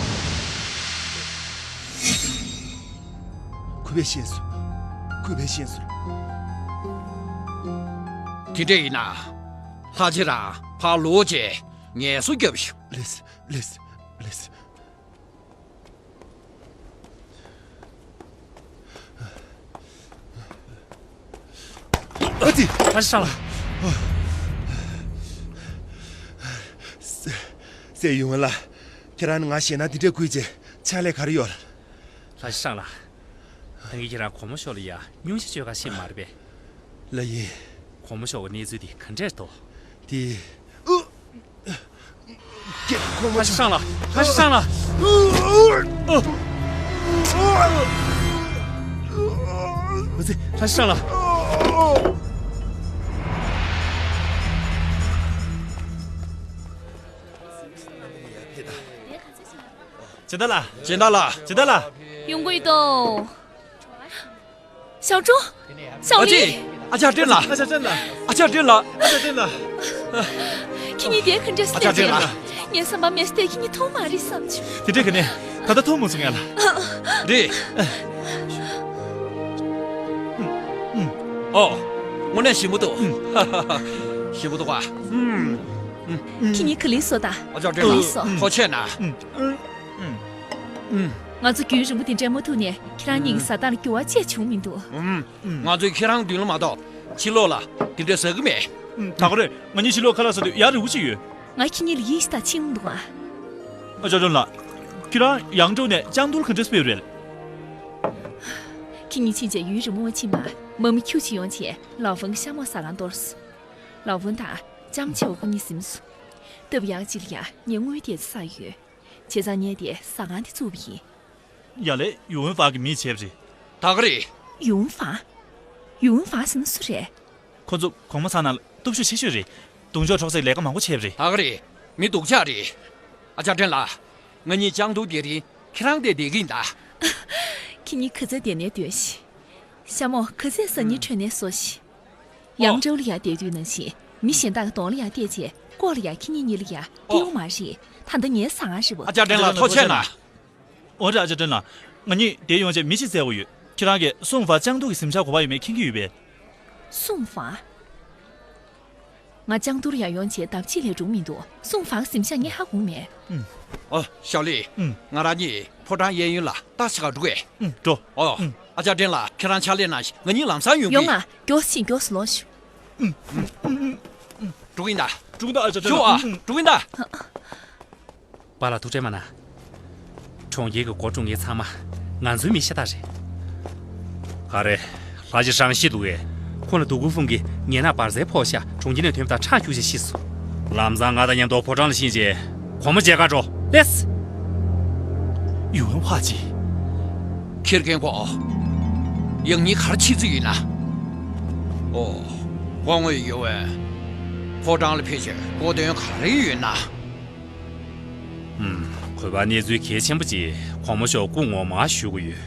གུས་པས་ཤེས་སོང་། གུས་པས་ཤེས་སོང་། དེ་འདྲ་ཡིན་ན། ལྷ་རྗེ་རང་ཕར་ལོག་བྱས་ངལ་གསོ་རྒྱབ་ཤོག་ལེས། ལེས། ལེས། ཨ་ཙི། ཨ་ཅེ་ཧྲང་ལགས། སྲས་ཡུང་ལགས། ཁྱེད་རང་ནི་ང་ཞེད་སྣང་འདི་འདྲས་བསྐུལ་རྗེས་ཕྱག་ལས་ག་རེ་ཡོད། ལྷ་རྗེ་ཧྲང་ལགས། ད་གིན་ཁྱེད་རང་གོང་མ་མཆོག་ལ་ཡ་སྙུང་གཞི་བཅོལ་ག་ཕྱིན་མ་རེད་པས། ལགས་ཡིན། གོང་མ་མཆོག་གི་གནས་ཚུལ་འདི་ག་འདྲས་འདུག་དེ། ཨུ། ཀྱེ། གོང་མ་ལྷ་རྗེ་ཧྲང་ལགས། ལྷ་རྗེ་ཧྲང་ལགས། ཨུ། ཨུ། ཨུ་ཙི། ལྷ་རྗེ་ཧྲང་ལགས། ཇི་ལྟ་ལགས། ཇི་ལྟ་ལགས། ཇི་ལྟ་ལགས། ཡོང་གི་ཡོད་དོ། ཞའོ་ཀྲུའུ། ཞའོ་ཨ་ཅེ། ལི། ཨ་ཅག་ཀྲེན་ལགས། ཨ་ཅག་ཀྲེན་ལགས། ཨ་ཅག་ཀྲེན་ལགས། ཨ་ཅག་ཀྲེན་ལགས། ཁྱེད་གཉིས་དེ་ག་འདྲ་ཨ་ཅག་ཀྲེན་ལགས། ངས་བསམ་པ་མེད་སྟེ་ཁྱེད་གཉིས་མཐོང་མ་རེད་བསམ་བྱུང་། དེ་འདྲ་ག་ནས་ད་ལྟ་མཐོང་མ་སོང་ངས་ལ། རེད། ཨོ། དངོས་གནས་ཞིམ་པོ་འདུག་ཞིམ་པོ་འདུག་ག་ཁྱེད་གཉིས་ག་ལེར་བཟོ་དང་། ཨ་ཅག་ཀྲེན་ལགས། ག་ལེར་བཟོ། ཐུགས་རྗེ་གནང་། ང་ཚོ་རྒྱུན་རིང་པོ་འདི་འདྲ་མ་ཐུག་ནས་ཁྱེད་རང་གཉིས་ཀྱི་བཟའ་སྟངས་ལ་འགྱུར་བ་ཅི་ཡང་བྱུང་མི་འདུག་ང་ཚོས་ཁྱེད་རང་མདུན་ལ་མ་གཏོགས་ཕྱི་ལོགས་ལ་འདི་འདྲ་ཟ་གི་མེད། ད་ག་རེད། ང་གཉིས་ཕྱི་ལོགས་ཁ་ལག་ཟ་དུས་ཡག་རིང་པོ་ཅིག་ཡོད། ང་ཁྱེད་གཉིས་ལ་ཡིད་ཆེས་དང་ཆེས་མི་འདུག་ཨ། ཨ་ཅག་ཀྲེན་ལགས། ཁྱེད་རང་ཡང་ཀྲོའུ་ནས་ལྕང་ཏུར་ག་འདྲ་སྤེལ་རེད། ཁྱེད་གཉིས་ཕྱིན་བྱས་ཡུན་རིང་པོ་མ་ཕྱིན་པར་མ་མི་ཁྱུ་ཅིག་ཡོང་བྱས་ལའོ་ཧྥུང་གི་ཤ་མོག་ཟ་གར་འདོར་སོང་། ལའོ་ཧྥུང་དང་ལྕམ་ཆེ་བ་ཁོ་གཉིས་གཟིམས་སོང་། སྟབས་ཡག་ཅིག་ལ་ཡང་ངས་དངུལ་དེ་ཚོ་བསགས་ཡོད། བྱས་ཙང་ངས་དེ་ཟ་ཁང་དེ་བཙུགས་པ་ཡིན། ཡ་ལེ། ཡུ་ཝུན་ཧྥ་གི་མིས་བྱས་པ་རེད། ད་ག་རེད། ཡུང་ཧྥང་། ཡུང་ཧྥང་ཟེར་ན་སུ་རེད། ཁོ་ཚོ་གོང་མ་ཚང་ནང་ལ་སྟོབས་ཤུགས་ཆེ་ཤོས་རེད། གདུང་ཕྱོགས་འཕྲོག་སའི་ལས་ཀ་མང་པོ་བྱས་པ་རེད། ད་ག་རེད། མི་སྡུག་ཅག་རེད། ཨ་ཅག་ཁྲེན་ལགས། ང་གཉིས་ལྕང་ཏུའུ་བསྡད་རིང་ཁྱེད་རང་དེར་བསྡད་ཀྱི་ཡིན་ད། ཁྱེད་གཉིས་ག་ཚོད་བསྡད་ནའི་འདོད་ཤི། ཤ་མོ་ག་ཚོད་སང་ཉིན་ཁྲོད་ནས་བཟོ་ཤི། ཡང་ཨོ། ཀྲོའུ་ལ་ཡ་བསྡད་དུས་ནང་བཞིན་མི་གཞན་དག་གི་གདོང་ལ་ཡ་བལྟས་བྱས་ལྐོག་ལ་ཡ་ཁྱེད་གཉིས་གཉིས་ལ་ཡ་ཨོ། བལྟས་ཡོང་མ་རེད། ད་ལྟ་ངའི་ཟ་ཁང་རེད་བ། ཨ་ཅག་ཁྲེན་ལགས་ཐུགས་རྗེ་གནང་། འོ་རེད། ཨ་ཅག་ཁྲེན་ལགས། ང་གཉིས་བསྡད་ཡོང་བྱས་མི་ཞིག་བཙལ་དགོས་ཡོད། ཁྱེད་རང་གིས་སུང་ཧྥང་ལྕང་ཏུའུ་གི་གཟིམ་ཤག་ག་པར་ཡོད་མེད་མཁྱེན་གྱི་ཡོད་པས། སུང་ཧྥང་། ང་ལྕང་ཏུའུ་ལ་ཡ་ཡོང་བྱས་ལྡབ་གཅིག་ལས་འགྲོ་གི་མི་འདུག་སུང་ཧྥང་གི་གཟིམ་ཤག་ངས་ཧ་གོ་མེད། ཨུམ། ཨོ། ཞའོ་ལི། ཨུམ། ང་རང་གཉིས་ཕོ་བྲང་གཡས་གཡོན་ལ་ལྟ་ཞིག་ག་འགྲོ་གས། ཨུམ། འགྲོ། ཨོ། ཨུམ། ཨ་ཅག་ཁྲེན་ལགས་ཁྱེད་རང་ཕྱག་ལས་གནང་ཞིག་ང་གཉིས་ལམ་སང་ཡོང་གི། ཡོང་ང་། མགྱོགས་ཕྱིན་མགྱོགས་སུ་ལོག་ཤོག་འགྲོ་གི་ཡིན་ད། འགྲོ་གི་ཡིན་ད། ཨ་ཅག་ཁྲེན་ལགས། ཤོག་ཨ། ཨུམ། འགྲོ་གི་ཡིན་ད། པཱ་ལགས་ཐུགས་ཁྲལ་མ་གནང་། གྲོང་ཁྱེར་གྱི་སྒོ་བཀྲུ་མཁན་ཚང་མ་ང་ཚོའི་མི་ཤ་སྟག་རེད། ག་རེ། ལྷ་རྗེ་ཧྲང་ཤི་འདུག་གས། ཁོང་ལ་དུ་ཀུ་ཧྥུང་གིས་ངན་ནག་འབར་རྫས་ཕོག་ཤག་གྲོང་ཁྱེར་ནས་ཐོན་པ་དང་ཁྲག་སྐྱུག་བྱས་ཤི་སོང་། ལམ་སང་ང་དང་མཉམ་དུ་ཕོ་བྲང་ལ་ཕྱིན་རྗེས་གོང་མ་མཇལ་ཁར་འགྲོ། ལེགས། ཡུན་ཧྭ་ཅི། ཁེར་རྐྱང་ཁོ། ཡང་སྙིང་གར་ཕྱིན་རྩིས་ཡིན་ན། ཨོ། སྐུ་ངོ་ཡུ་ཝེན། ཕོ་བྲང་ལ་ཕེབས་ཕྱིར་སྐུ་དོན་ག་རེ་ཡོད་ན། ཨུམ། གུས་པ་གནས་ཚུལ་གལ་ཆེན་པོ་ཅིག་གོང་མ་མཆོག་སྐུ་ངོ་མ་ཞུ་གི་ཡོད།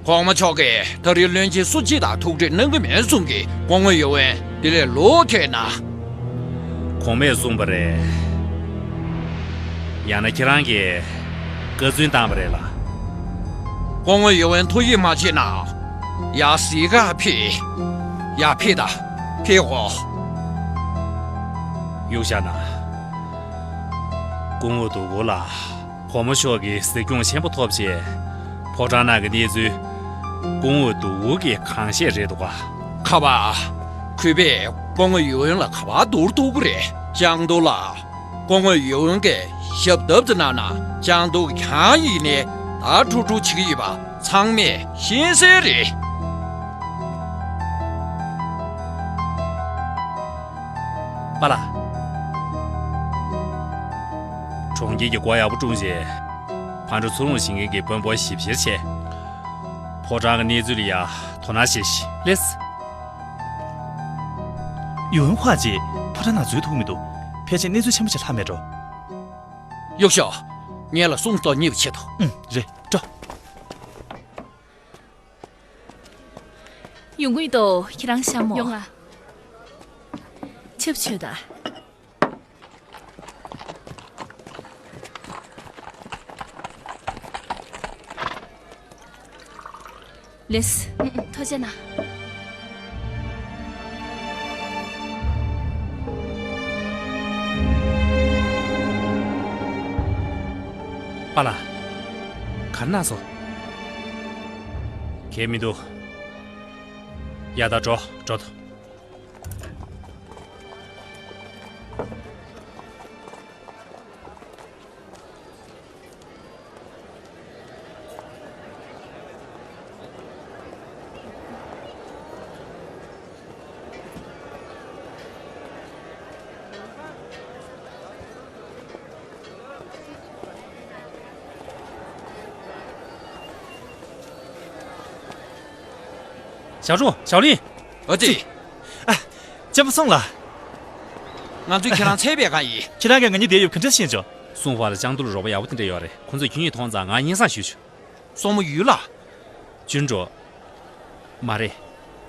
གོང་མ་མཆོག་གིས་ད་རེས་བློན་ཆེན་སུ་གཅིག་དང་ཐུག་འཕྲད་གནང་གི་མེད་གསུང་གི། སྐུ་ངོ་ཡུ་ཝེན་དེ་ལས་ལོག་ཐལ་ན། གོང་མས་གསུངས་པ་རེད། ཡང་ན་ཁྱེད་རང་གིས་བཀའ་བཙུན་བཏང་བ་རེད་ལ། སྐུ་ངོ་ཡུ་ཝེན་ཐུགས་ཡིད་མ་ཆེས་ན། ཡར་གཟིགས་གར་ཕེབས། ཡར་ཕེབས་དང་། ཕེབས་འོ། གཡུག་བཞག་ན། སྐུ་ངོ་དུ་གུ་ལ། གོང་མ་མཆོག་གིས་གཟིགས་སྐྱོང་ཆེན་པོ་ཐོབ་རྗེས། ཕོ་བྲང་ནང་གི་གནས་ཚུལ་སྐུ་ངོ་དུ་གུ་གིས་གང་ཤེས་རེད་འདུག་ག། ཁ་པ། གུས་པས་སྐུ་ངོ་ཡུ་ཝེན་ལ་ག་པར་བསྡུར་ཐུབ་ཀྱི་རེད། ལྕང་ཏུའུ་ལ། སྐུ་ངོ་ཡུ་ཝེན་གྱིས་ཞབས་བརྡབ་ཙམ་གནང་ན་ལྕང་ཏུའུ་གིས་གང་ཡིན་ནའི་ད་ཁྲུག་ཁྲུག་བྱེད་ཀྱི་ཡོད་པ་ཚང་མས་ཤེས་གསལ་རེད། པཱ་ལགས། གྲོང་ཁྱེར་གྱི་སྒོ་ཡག་པོ་བཀྲུས་རྗེས། ཕར་འགྲོ་ཚུར་འོང་བྱེད་མཁན་གྱི་དཔོན་པོ་ཞིབ་བཤེར་བྱས། ཕོ་བྲང་གི་གནས་ཚུལ་ལ་ཡ་དོ་སྣང་བྱེད་ཤིག་ལེགས། ཡུན་ཧྭ་ཅི། ཕོ་བྲང་ནང་འཛུལ་ཐུབ་མི་འདུག་ཕལ་ཆེར་གནས་ཚུལ་ཆེན་པོ་ཞིག་ལྷག་མེད་འགྲོ། གཡུག་ཞོག་ངེད་ལ་སྲུང་སྐྱོབ་གཉེར་བའི་ཆེད་དུ། ཨུམ། རེད། འགྲོ། ཡོང་གི་ཡོད་དོ། ཁྱེད་རང་ཤ་མོ། ཡོང་ང་། ཆབ་མཆོད་དང་། ལེགས། ཐུགས་རྗེ་གནང་། པཱ་ལགས། ག་རེ་གནང་སོང་། གལ་མི་འདུག་ཡ་ད་འགྲོ་འགྲོ་ཐུབ། ཞའོ་ཀྲུའུ། ཞའོ་ལིན། ཨ་ཙི། ཨ། གཅེན་པོ་སུང་ལགས། ང་ཚོས་ཁྱེད་རང་འཚོལ་བའི་གང་ཡིན། ཁྱེད་རང་གིས་ང་གཉིས་བསྡད་ཡོད་ག་འདྲ་ཤེས་བྱུང་། སུང་ཧྥང་ལ་ལྕང་ཏུའུ་ལ་རོགས་པ་ཡག་པོ་དེ་འདྲ་ཡོད་རེད། ཁོང་ཚོས་ཁྱེད་གཉིས་མཐོང་ཙང་ང་སྙན་སེང་ཞུས་བྱུང་། སོག་མོ་ཡུལ་ལ། ཅུན་ཀྲོ། མ་རེད།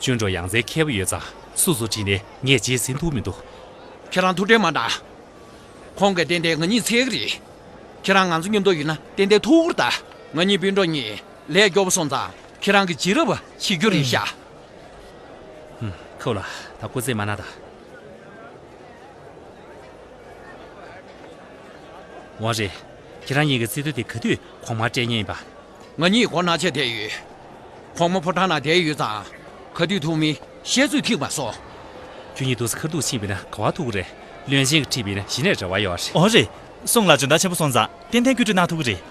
ཅུན་ཀྲོ་ཡང་རྩེ་མཁས་པོ་ཡོད་ཙང་སུ་སུ་དྲིས་ནས་ངས་རྗེས་ཟིན་ཐུབ་མི་འདུག་ཁྱེད་རང་ཐུགས་ཁྲལ་མ་གནང་། ཁོང་གིས་ཏན་ཏན་ང་གཉིས་འཚོལ་གི་རེད། ཁྱེད་རང་ང་ཚོ་མཉམ་དུ་ཡོད་ན་ཏན་ཏན་ཐུག་གི་རེད་ད། ང་གཉིས་སྤུན་གྲོགས་གཉིས་ལས་སྐྱོ་པོ་སོང་ཙང་ཁྱེད་རང་གི་རྗེས་རབས་བྱེད་རྒྱུ་རེད་ཤག་ཧུམ། ཁོ་ལ་ད་སྐུ་རྩེད་མ་གནང་ད། འོ་རེད། ཁྱེད་རང་གཉིས་ཀྱི་རྩེད་དོ་དེ་ག་དུས་གོང་མར་སྤྲད་མཁན་ཡིན་པ། ང་གཉིས་སྒོ་ན་ཆས་བསྡད་ཡོད། གོང་མ་ཕོ་བྲང་ནང་བསྡད་ཡོད་ཙང་། ག་དུས་ཐུག་མིན་བཤད་ཚོད་ཐིག་མ་སོང་། ཁྱོད་གཉིས་ཏོག་ཙམ་ཁ་ཐུག་ཕྱིན་པ་ཡིན་ན་ག་པར་ཐུག་གི་རེད། བློན་ཆེན་གྱིས་ཁྲིད་པ་ཡིན་ན་གཞི་ནས་རེ་བ་ཡོད་རེད། འོ་རེད། སུང་ལགས་འཇོན་ཐང་ཆེན་པོ་སོང་ཙང་ཏན་ཏན་བཀོད་སྒྲིག་གནང་ཐུབ་ཀྱི་རེད།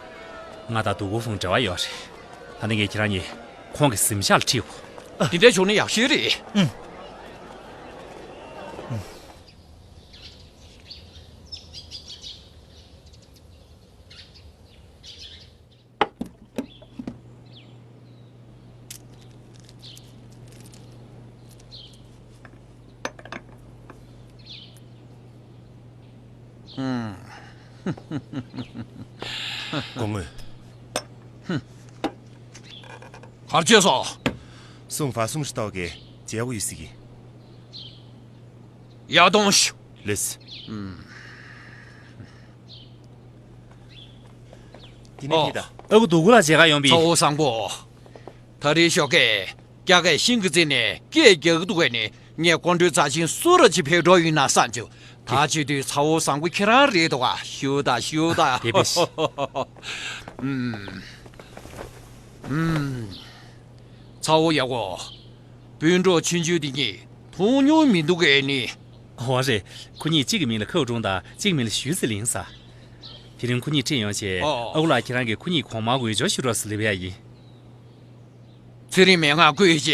ང་དང་དུ་གུ་ཧྥུང་འབྲེལ་བ་ཡོད་རེད། ད་ནི་ངས་ཁྱེད་རང་གཉིས་ཁོང་གི་གཟིམ་ཤག་ལ་ཁྲིད་དགོས། དེ་འདྲ་བྱུང་ན་ཡག་ཤོས་རེད། ཨུམ། སྐུ་ངོ། ག་རེ་བྱས་སོང་། སུང་ཧྥ་སུང་ཧྲི་ཏའོ་གི་结果ཡོད་ཟེར་གི། ཡ་ཏོང་ཤུ། ལེས། དེ་ནས་ཨོ། ཁྱེད་ད། ཨ་ཁུ་དུ་གུ་ལ་མཇལ་ཁ་ཡོང་པས། ཚ་བོ་བཟང་པོ། ད་རེས་ཞོགས་ཀས་སྐྱ་ཀས་ཤིང་གི་རྩེ་ནས་སྐད་རྒྱག་གི་འདུག་གས་ནི། ངས་སྐུ་མགྲོན་རྩ་ཆེན་སུ་ར་ཅིག་ཕེབས་འགྲོ་ཡིན་ན་བསམ་བྱུང་། ད་བྱེད་དུས་ཚ་བོ་བཟང་པོ་ཁྱེད་རང་རེད་འདུག་ག་ཞུ་ད་ཞུ་ད། དེ་བས། ཨུམ། ཨུམ། ཚ་བོ་ཡག་པོ། སྤུན་གྲོགས་ཆུང་ཆུང་འདི་གཉིས་མཐོང་མྱོང་མི་འདུག་གས་ནི། འོ་རེད། ཁོ་གཉིས་གཅིག་གི་མིང་ལ་ཁའོ་ཀྲུང་དང་གཅིག་གི་མིང་ལ་ཞུས་ཙི་ལིང་ཟེར། དེ་རིང་ཁོ་གཉིས་ཁྲིད་ཡོང་བྱས། ཨོ། ཨ་ཁུ་ལགས་ཁྱེད་རང་གིས་ཁོ་གཉིས་གོང་མར་འོས་སྦྱོར་ཞུ་རོགས་ཟེར་ལབ་ཡ་ཡིན། ཚེ་རིང་མན་ངག་བསྐུལ་བྱས།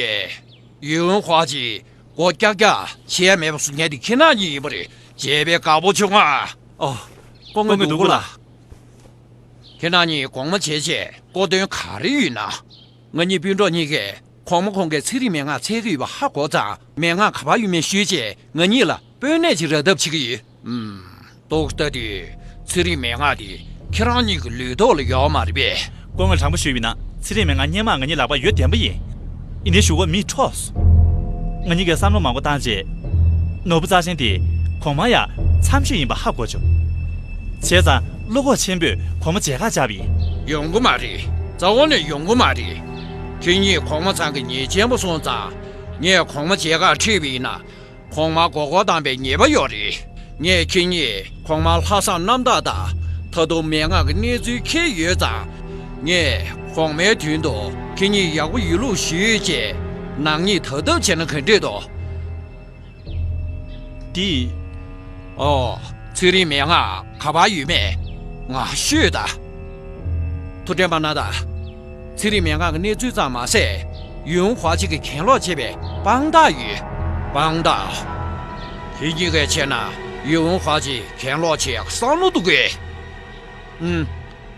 ཡུན་ཧྭ་ཅི་མགོ་ཀྱག་ཀྱག་བྱེད་ཡ་མེད་པ་བཟོ་མཁན་དེ་ཁྱེད་རང་གཉིས་ཡིན་པ་རེད། བྱས་པས་དགའ་པོ་བྱུང་ང་། ཨོ། སྐུ་ངོ་དུ་གུ་ལགས། ཁྱེད་རང་གཉིས་གོང་མ་བྱས་བྱས་གོ་དོན་ག་རེ་ཡོད་ན། ང་གཉིས་སྤུན་གྲོགས་གཉིས་ཀས་གོང་མ་ཁོང་གིས་ཚེ་རིང་མན་ངག་འཚོལ་གྱི་ཡོད་པ་ཧ་གོ་ཙང་། མན་ངག་ག་པར་ཡོད་མེད་ཞུས་བྱས་ང་གཉིས་ལ་དཔོན་གནས་ཅིག་རག་ཐབས་བྱེད་ཀྱི་ཡོད། ཨུམ། རྟོགས་ལྟ་དུས་ཚེ་རིང་མན་ངག་དེ་ཁྱེད་རང་གཉིས་ཀྱི་ལུས་ཐོག་ལ་ཡོད་མ་རེད་པས། སྐུ་ངོ་དྲང་པོ་ཞུས་པ་ཡིན་ན་ཚེ་རིང་མན་ངག་སྔོན་མ་ང་གཉིས་ལག་པར་ཡོད་བསྡད་པ་ཡིན། ཡིན་ནའི་གཞུག་གུ་མིས་འཕྲོག་སོང་། ང་གཉིས་ཀས་བསམ་བློ་མང་པོ་བཏང་རྗེས། ནོར་བུ་རྩ་ཆེན་དེ་གོང་མ་ཡ་མཚམས་ཤོས་ཡིན་པ་ཧ་གོ་བྱུང་། བྱས་ཙང་བློ་ཁོག་ཆེན་པོས་གོང་མ་མཇལ་ཁ་བཅར་བ་ཡིན། ཡོང་གི་མ་རེད། རྩ་བ་ནས་ཡོང་གི་མ་རེད། ཁྱེད་གཉིས་གོང་མ་ཚང་གི་ཉེས་ཅན་པོ་སོང་ཙང་། ངས་གོང་མ་མཇལ་ཁར་ཁྲིད་པ་ཡིན་ན། གོང་མ་མགོ་སྐོར་བཏང་པའི་ཉེས་པ་ཡོད་རེད། ངས་ཁྱེད་གཉིས་གོང་མ་ལྷག་བསམ་རྣམ་དག་དང་། ད་དུང་མན་ངག་གི་གནས་ཚུལ་མཁྱེན་ཡོད་ཙང་། ངས་གོང་མའི་མདུན་དུ་ཁྱེད་གཉིས་ཡག་པོ་ཡོད་ལུགས་ཞུས་བྱས་ནག་ཉེས་དག་ཐབས་བྱས་ན་ག་འདྲས་འདུག་འདི། ཨོ། ཚེ་རིང་མན་ངག་ག་པར་ཡོད་མེད་ང་ཤོད་ད། ཐུགས་དྲན་པ་གནང་དང་། ཚེ་རིང་མན་ངག་གི་གནས་ཚུལ་ཙམ་མ་ཟད། ཡུན་ཧྭ་ཅི་གིས་གྱེན་ལོག་བྱས་པའི་དཔང་རྟགས་ཡོད། དཔང་རྟགས། ཁྱེད་གཉིས་ཀས་བྱས་ན་ཡུན་ཧྭ་ཅི་གྱེན་ལོག་བྱེད་ཡག་བསམ་བློ་འདུག་གས། ཨུམ།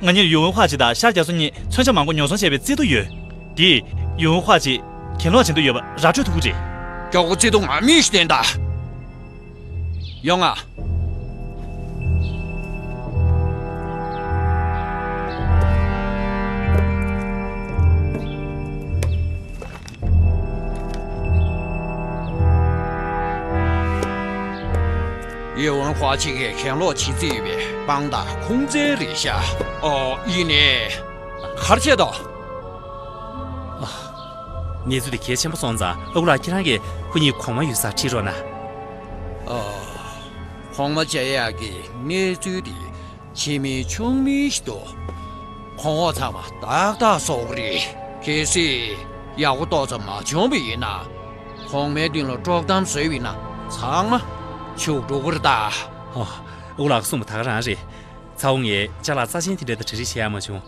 ང་གཉིས་ཡུན་ཧྭ་ཅི་དང་ཤར་རྒྱ་མཚོ་གཉིས་མཚོན་ཆ་མང་པོ་ཉོ་ཚོང་བྱས་པའི་རྩིས་ཐོ་ཡོད། དེས་ཡུན་ཧྭ་ཅི་གྱེན་ལོག་བྱེད་འདོད་ཡོད་པ་ར་སྤྲོད་ཐུབ་ཀྱི་རེད། མགྱོགས་པོ་རྩིས་ཐོ་ང་མི་ཞིག་བསྟན་དང་། ཡོང་ང་། ཡུན་ཧྭ་ཅི་གིས་གྱེན་ལོག་བྱེད་རྩིས་ཡོད་པའི་དཔང་རྟགས་ཁུངས་བཙན་རེད་ཤག་ཨོ། ཡིན་ནའི། ག་རེ་བྱས་འདུག་ཨ། གནས་ཚུལ་དེ་གལ་ཆེན་པོ་སོང་ཙང་ཨ་ཁུ་ལགས་ཁྱེད་རང་གིས་ཁོ་གཉིས་གོང་མ་ཡོད་སར་ཁྲིད་རོགས་གནང་། ཨ། གོང་མ་མཇལ་ཡག་གི་གནས་ཚུལ་དེ་ཆེ་མིན་ཆུང་མིན་ཞིག་འདུག་གོང་འོག་ཚང་མ་ཏག་ཏག་བཟོ་གི་རེད། གལ་སྲིད་ཡག་པོ་ཏོག་ཙམ་མ་བྱུང་བ་ཡིན་ན། གོང་མའི་མདུན་ལ་དཀྲོག་གཏམ་བཟོས་པ་ཡིན་ན་ཚང་མ་བྱུག་འགྲོ་གི་རེད་ད། ཨོ། ཨ་ཁུ་ལགས་གསུངས་པ་ད་ག་རང་རེད། ཚ་བོ་ངས་ཅ་ལག་རྩ་ཆེན་དེ་འདྲ་དང་གྲ་སྒྲིག་བྱེད་ཡ་མ་བྱུང་།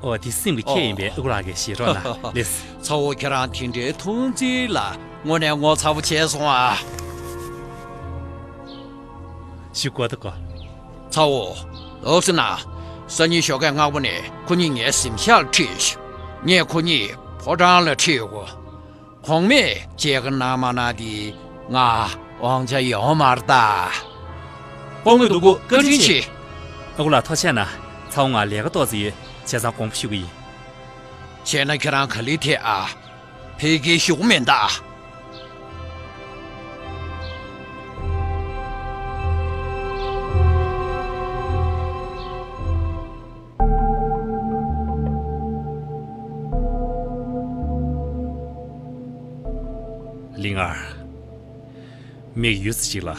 ཨོ། དེ་སེམས་ཀྱི་ཁྱད་ཡིན་པས་ཨ་ཁུ་ལགས་ཀྱིས་བཞེས་རོགས་གནང་། ལེས། ཚ་བོ་ཁྱེད་རང་དེ་འདྲའི་མཐོང་ཚུལ་ལ་དངོས་གནས་ངོ་ཚ་པོ་བྱས་སོང་ཨ། ཞུ་དགོས་ད་གོ། ཚ་བོ། ལོག་ཟེར་ན། སང་ཉིན་ཞོགས་ཀས་སྔ་པོ་ནས་ཁོ་གཉིས་ངའི་གཟིམ་ཤག་ལ་ཁྲིད་ཤོག་ངས་ཁོ་གཉིས་ཕོ་བྲང་ལ་ཁྲིད་དགོས། གོང་མས་མཇལ་ཁ་གནང་མ་གནང་དེ་ང་དབང་ཆ་ཡོད་མ་རེད་ད། སྐུ་ངོ་དུ་གུ་བཀའ་དྲིན་ཆེ། ཨ་ཁུ་ལགས་ཐུགས་རྗེ་གནང་། ཚ་བོ་ང་ལས་ཀ་ཏོག་ཙམ་ཡོད། བྱས་ཙང་དགོངས་པ་ཞུ་གི་ཡིན། བྱས་ན་ཁྱེད་རང་ག་ལེར་ཐད་ཨ། ཕལ་སྐད་ཤོར་གི་མེད་ད། ལིང་ཨར། མིག་ཡུད་ཙམ་ཞིག་ལ་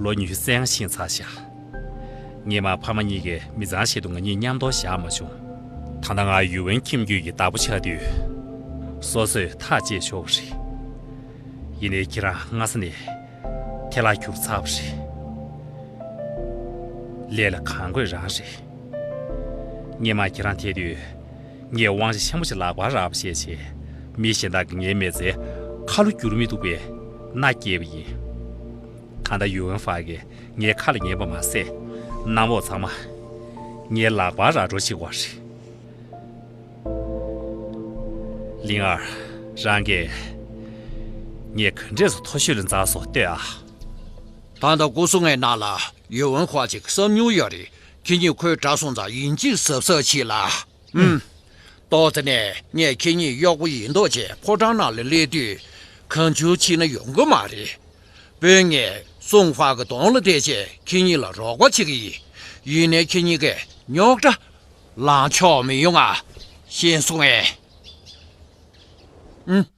ལོ་ཉི་ཤུ་རྩ་ལྔ་ཕྱིན་ཚར་ཤག་སྔོན་མ་ཕ་མ་གཉིས་ཀྱིས་མི་ཚང་ཞིག་ཏུ་ང་གཉིས་མཉམ་དུ་བཞག་མ་བྱུང་། ད་ལྟ་ང་ཡུས་ཝེན་ཁྱིམ་རྒྱུད་ཀྱི་བདག་པོ་ཆགས་དུས། སོ་སོས་ཐག་བཅད་ཆོག་གི་རེད། ཡིན་ནའི་ཁྱེད་རང་སྔ་ས་ནས་ཐལ་ལག་གྱུར་ཚར་བ་རེད། ལས་ལ་གང་དགོས་རང་རེད། སྔོན་མ་ཁྱེད་རང་ཐད་དུས། ངས་དབང་ཆ་ཆེན་པོ་ཞིག་ལག་པར་རག་པ་ཤེས་བྱས། མི་གཞན་དག་གིས་ངའི་མི་ཚེ་ཁ་ལོ་བསྒྱུར་མི་ཐུབ་པའི་མནའ་སྐྱེལ་བ་ཡིན། གང་ལྟར་ཡུས་ཝེན་ཧྥ་གིས་ངའི་ཁ་ལ་ཉན་པ་མ་ཟད། གནམ་འོག་ཚང་མ་ངའི་ལག་པར་རག་འགྲོ་བྱེད་ཀྱི་ཡོད་རེད། ལིང་ཨར། རང་གིས་ངས་ག་འདྲས་སེ་མཐོ་ཤོས་ལ་འཛེགས་སོང་ལྟོས་ཨ། ད་ལྟ་སྐུ་སྲུང་ངའི་ནང་ལ་ཡུས་ཝེན་ཧྥ་ཅིག་བསམ་མྱོང་ཡོད་རེད། ཁྱེད་གཉིས་ཁོའི་དགྲ་སོང་ཙང་ཡིན་གཅིག་གཟབ་གཟབ་བྱེད་ལ། ཨུམ། ཏོག་ཙེ་ནས་ངས་ཁྱེད་གཉིས་གཡོག་པོ་ཡིན་མདོག་བྱས་ཕོ་བྲང་ནང་ལ་སླེབས་དུས་གང་བྱུང་བྱས་ན་ཡོང་གི་མ་རེད། བོད་ངས་སུང་ཧྥ་གི་གདོང་ལ་བལྟས་བྱས་ཁྱེད་གཉིས་ལ་རོགས་པ་བྱེད་ཀྱི་ཡིན། ཡིན་ནའི་ཁྱེད་གཉིས་ཀས་རྙོག་དྲ་ལངས་ཆོག་མི་ཡོང་ང་། ཤེས་སོང་ངས། ཨུམ།